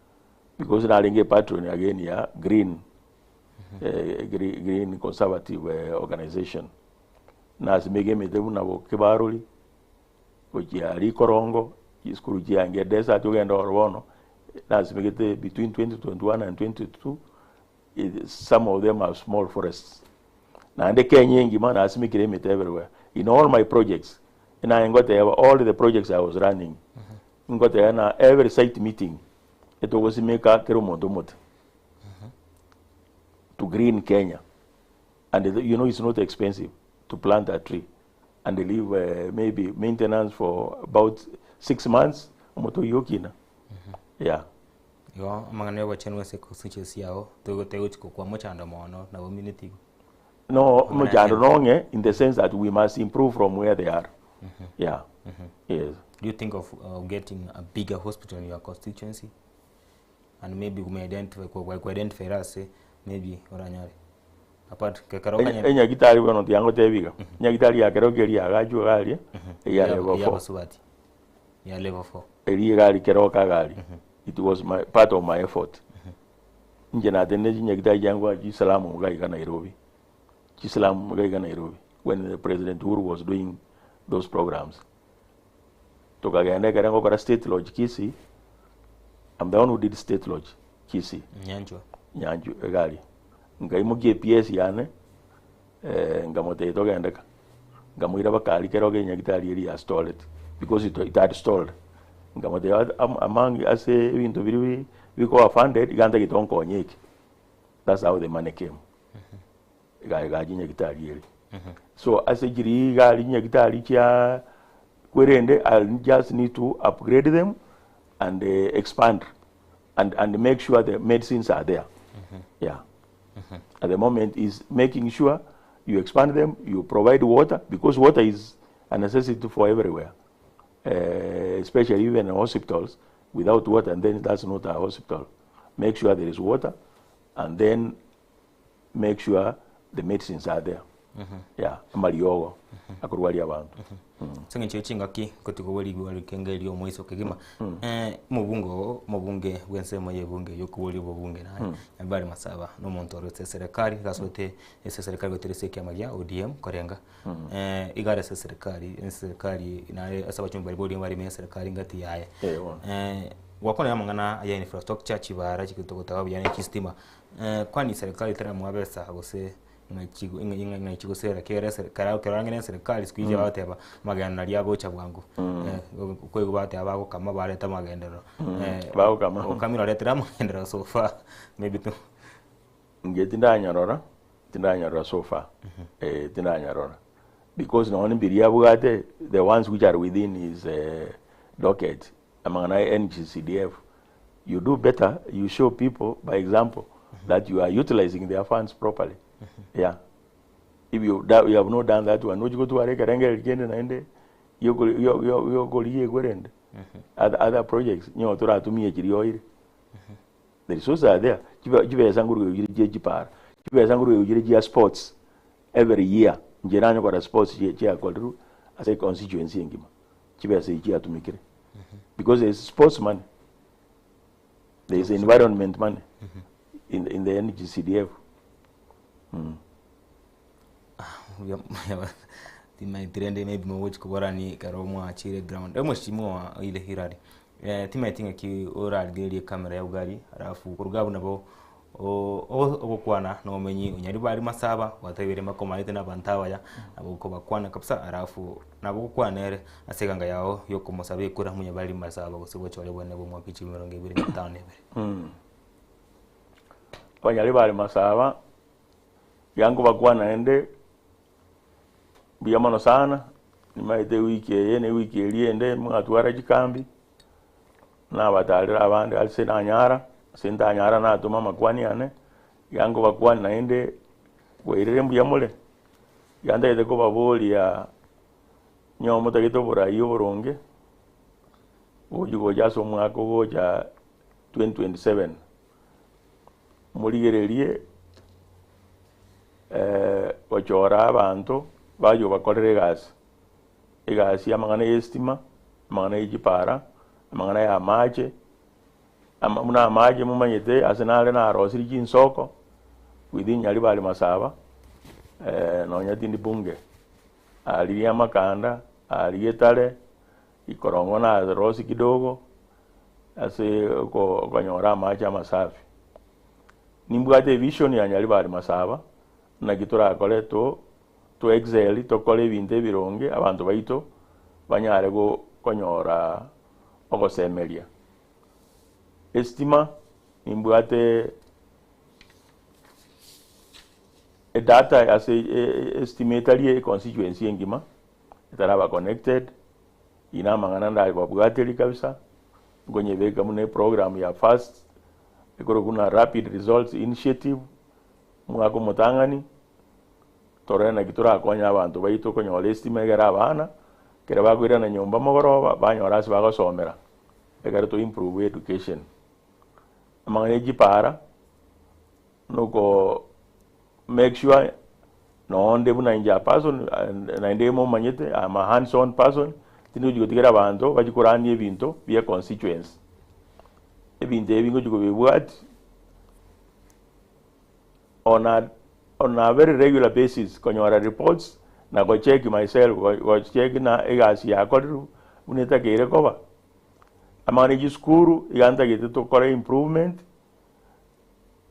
because na linge patron again ya green green conservative organization na simeke mete una bokebaroli kujia likorongo iskuru jiange desa tugenda orwono na simeke between 2021 and 2022 some of them are small forests. Na ande Kenya ngima na asimikire mete everywhere in all my projects, and I got all the projects I was running. Got na every site meeting it was make a kero moto to green Kenya, and you know it's not expensive to plant a tree and they leave maybe maintenance for about 6 months moto yokina. Yeah. Yo amangane bachenwe se constituency yao tego kwa mochando mono na community. No, in the sense that we must improve from where they are. Yeah. Yes. Do you think of getting a bigger hospital in your constituency? And maybe we may identify us, maybe Oranyari. Apart Kekaroka. Enyagitari wono tiango tebiga. Nyagitari ya Keroka ya gaju gali. Ya level 4. Ya level 4. Eri gali Keroka gali. It was my part of my effort. Nje na nyagitari yangu ajisalamu mugai Nairobi. Islam Nairobi when the President Uhuru was doing those programs. Tukagenda karango kwa State Lodge Kisii. I'm the one who did State Lodge Kisii. Nyanjwa. Nyanjwa gali. Ngaimukie PS yane ngamote togendeka. Ngamuira bakali keroge nyagitari eri ya stalled because it had stalled. Ngamote among ase bintu biri biko funded ganda gitonko nyeki. That's how the money came. Gaji nyagitari eri. So as a jiri gali nyagitari chia kwerende, I just need to upgrade them and expand and make sure the medicines are there. Yeah. At the moment is making sure you expand them, you provide water, because water is a necessity for everywhere, especially even in hospitals. Without water, and then that's not a hospital. Make sure there is water, and then make sure the medicines are there. Yeah, amaliogo akurwali abantu. Singe chechinga ki kotikowoli kengeli omwiso kegima mubungo mubunge wensemo yebunge yokuwoli bubunge naye ambali masaba no muntu oretse serikali gasote ese serikali goterese kyamagia ODM korenga igare se serikali serikali naye asaba chumba bali bali me serikali ngati yaye wakona yamangana ya infrastructure chibara chikitokota yani chistima kwani serikali tera mwabesa gose Ng'aichigo sera kere serikali kerangene serikali siku hizi bateba magana ria gocha bwangu kwego bateba bagokama bareta magendero bagokama okamira retera magendero so far maybe tu nge tindanyarora so far tindanyarora because no one biria bugate the ones which are within his docket among NGCDF. You do better, you show people by example that you are utilizing their funds properly. Yeah. If you that you have not done that one, you go to Areka Renge and you go go other projects, you know, to me. The resources are there. Sports every year. Njerano kwa sports as a constituency because there's sports money, there is environment money in the NGCDF. Timaitirende maybe mwochi kuborani karomwa achire ground mheshimiwa ile hirari timaitinga ki oraligerie kamera ya ugari alafu kurugabu nabo obokwana nomenyi unyari bari masaba watebere makomanite n'abantu ya nabo ko bakwana kabisa alafu nabo kwanere asekanga yao yokomosabe kura munyabari masaba gose bocho bone bo mwaka 2025. Abanyari bari masaba yangu bakwana ende biyamano sana nimaite wiki yene wiki eliende mwatwara jikambi nabatalira abandi alse nanyara sintanyara natuma makwani ane yangu bakwani naende bwairire mbuyamule yandaite ko babolia nyomo tagito burayi oboronge goja so mwaka goja 2027 murigererie gochora abantu bayo bakorere egasi egasi amang'ana y'estima amang'ana y'echipara amang'ana ya amache muna amache mumanyete ase nare narosiri chinsoko within Nyaribari Masaba nonya tindi bunge aliria makanda alietale ikorongo na rosi kidogo ase konyora amache amasafi nimbwate vision ya Nyaribari Masaba naki torakore to excel tokore ebinto ebironge abantu baito banyare konyora ogosemeria estima nimbwate data as estimate constituency engima etaraba connected ina mangana ndali babwateli kabisa ngonyebeka mune program ya fast ikoro kuna rapid results initiative mwako mutangani torena kitura konya abantu baito konyola estima egera abana kera bakwira na nyomba mogoroba banyora ase bagosomera egere to improve education amang'ana ejipara nuko make sure nonde buna inja person nainde mumanyete I'm a hands on person tinojigotigera abantu bajikorania ebinto bia constituents ebinto ebi ngojikobibwati on a very regular basis konyora reports na go check myself go check na egasi yakoriru bunetakeire koba amang'ana skuru igantagete tokora improvement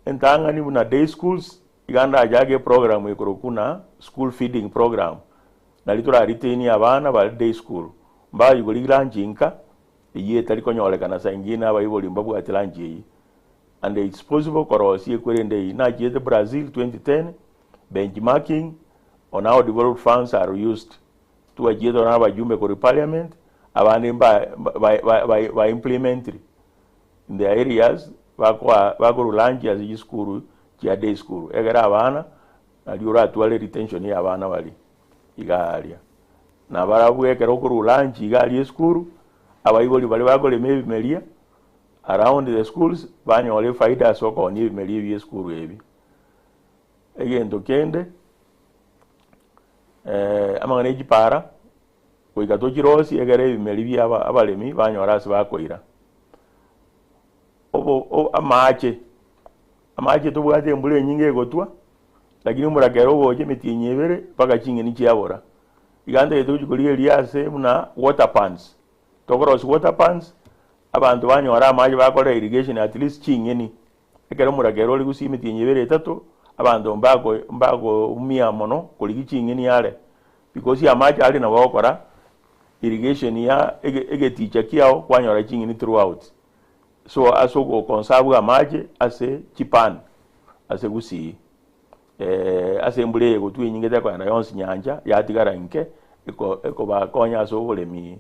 entang'ani buna day schools iganda ajage program ikorokuna school feeding program nali retain abana ba day school mbayigoli lanjinka iye tali konyolekana saingina abayiboli mbabwati lanji eyi and it's possible korosi ekwerende iyi nachiete Brazil 2010 benchmarking on how developed funds are used tuwachiete ona abajumbe kori parliament abandi ba implement in their areas bakorulanji ase chisukuru chia day school egera abana nali oratware retention ya abana bali igaria na barabwo ekero okorulanji igaria esukuru abaibori bali bakorema ebimeria around the schools banyore faida ase okoonia ebimeria bia esukuru ebi egento kende amang'ana echipara goika tochirosi egere ebimeri bia abaremi banyora ase bakoira amache amache tobwate embura enyinge egotwa lakini omorakera ogocha emitienyi ebere mpaka ching'eni chiabora igantagete gochikorigereria ase buna water pans tokorosi water pans abantu banyora amache bakora irrigation at least ching'eni ekero omorakera ore gose emitienyi ebere etato Abanto mbako umia mono koligi ching'eni yare because ya maji ali na wakora irrigation ya egeticha kiao kwanyora ching'eni throughout so asoko konsabu amaji ase chipan ase gusi ase mbule gotwe nyingete kwa na yonsi nyanja yatigara nke eko bakonya aso bolemi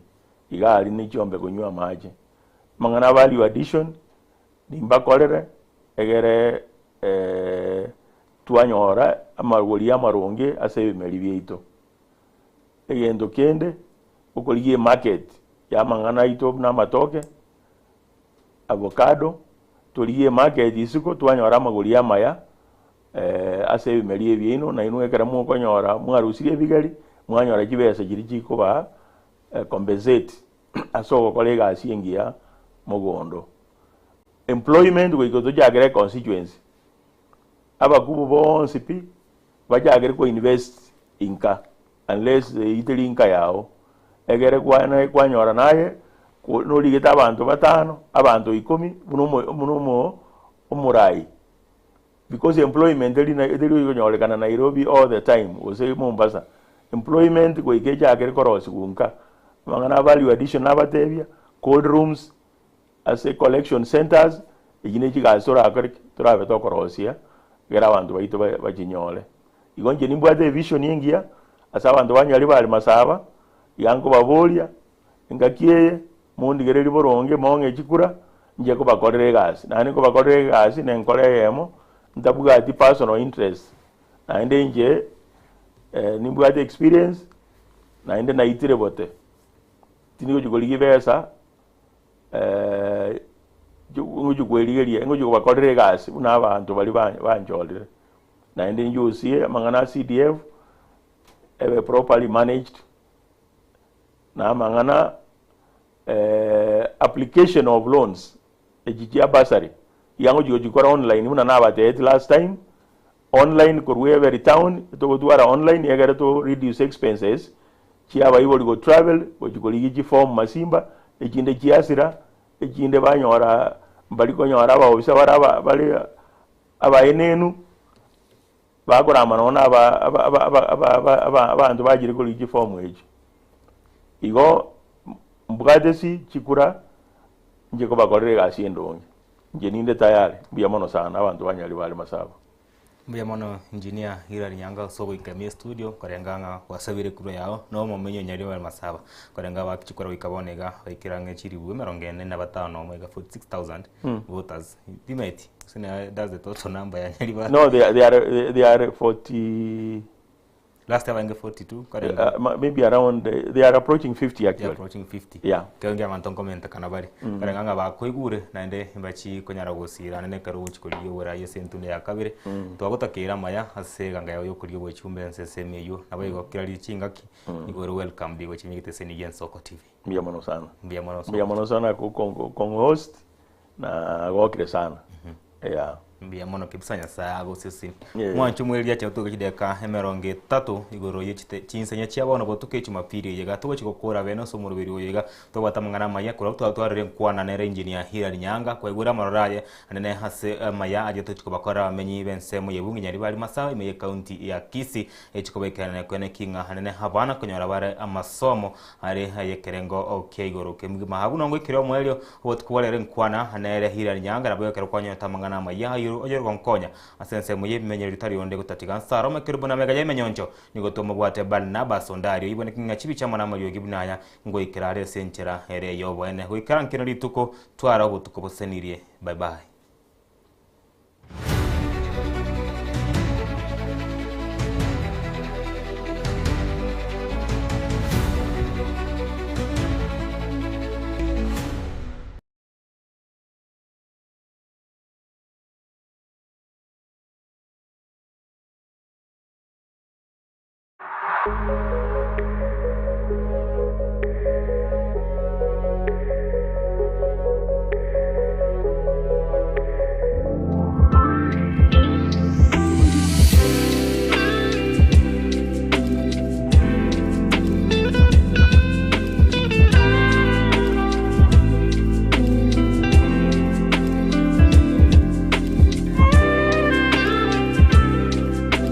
igali ni chombe kunywa maji mangana value addition nimbakorere egere twanyora amagori amarunge ase ebimeri bieito egendo kende okorigie market ya mangana ito na matoke avocado torigie market isiko twanyora amagori amaya ase ebimeri ebieino na inwe ekero mokonyora mwarusirie ebigari mwanyora chibesa chiri chikoba compensate ase ogokora egasi engiya mogondo employment goiko tochakere constituency abakubu bonsi pi bachakere ko invest inka unless iteri inka yao egere kwanyora naye norigete abanto batano abanto 10 buno omurai because employment eri konyorekana Nairobi all the time ose Mombasa employment goike chakere korosi kunka mangana value addition abatebia cold rooms as a collection centers igine chigasora akore turabe tokorosia gera abantu baito bachinyole igonje nimbwate vision yengia asa abantu banyali bali masaba yanko babolia ngakiye mundigereri boronge monge chikura nje ko bakorere gasi nani ko bakorere gasi nenkore yemo ntabugati personal interest naende nje nimbwate experience naende naitire bote tiniko jugoligi besa ngujukweligeria ngujubakorere gasi una abantu bali banjolire naende njusie mangana CDF ebe properly managed na mangana application of loans ejikia basari yango jikora online muna na bate last time online korwe every town to twara online yegere to reduce expenses chia baiboli go travel go form masimba echinde chiasira echinde banyora mbali konyora abaobisa bara bali abaenenu bagorama nona aba abantu bagire ko form eji igo mbwatesi chikura nje ko bakorere gasi endonge nje ninde tayari mbuya mono sana abantu banyali bali masaba mbuya mono engineer Hilary Nyanga sogo ikamie studio korenganga wasabire kuro yao no momenyo nyali bali masaba korenga bakichikora wikabonega bakirange chiribu 45 mega 46000 voters dimeti sina that's the total number ya nyali bali no they are 40 last time I 42 maybe around they are approaching 50 actually. They are approaching 50. Yeah. Kengi amantongo komenta kanabari. Karenganga bakoigure naende imbachi konyara gosira nene karuchi koliyo yese ntunde ya kabere. Twagotakira maya ase ganga yayo koliyo bwechumbe nseseme yo nabayigo kirali chingaki igoro welcome digo chimigite seni Nsoko TV. Mbiya mono sana. Mbiya mono sana. Mbiya mono sana ku host na gokire sana. Yeah. Mbiya mono kibisa nyasaye agosisi mwanchu mwelia cha tuke chideka emeronge tatu igoro yechite chinsenya chiabona botuke chumapiri yega tuko chikokora beno so murubiri yega tobata mangana maya kura twatwarire nkwana nere engineer Hilary Nyanga kwegura maroraye anene hase maya aje tuchikobakora bamenyi bensemo yebungi nyari bali masawa imeye county ya Kisii echikobekana kwene kinga anene habana konyora bare amasomo are hayekerengo okay igoro kemgima habuno ngo ikiro mwelio botukwalere nkwana anere Hilary Nyanga nabo kwanya tamangana maya ojoro konkonya asense muye bimenyero ritari onde gutatika nsaro makirubo na mega yemenyoncho nigo tomobwate Barnabas Ondario ibone kinga chibi chama na mariyo gibunaya ngo ikirare senchera ere yobo ene goikara nkino rituko twara obutuko bosenirie bye bye.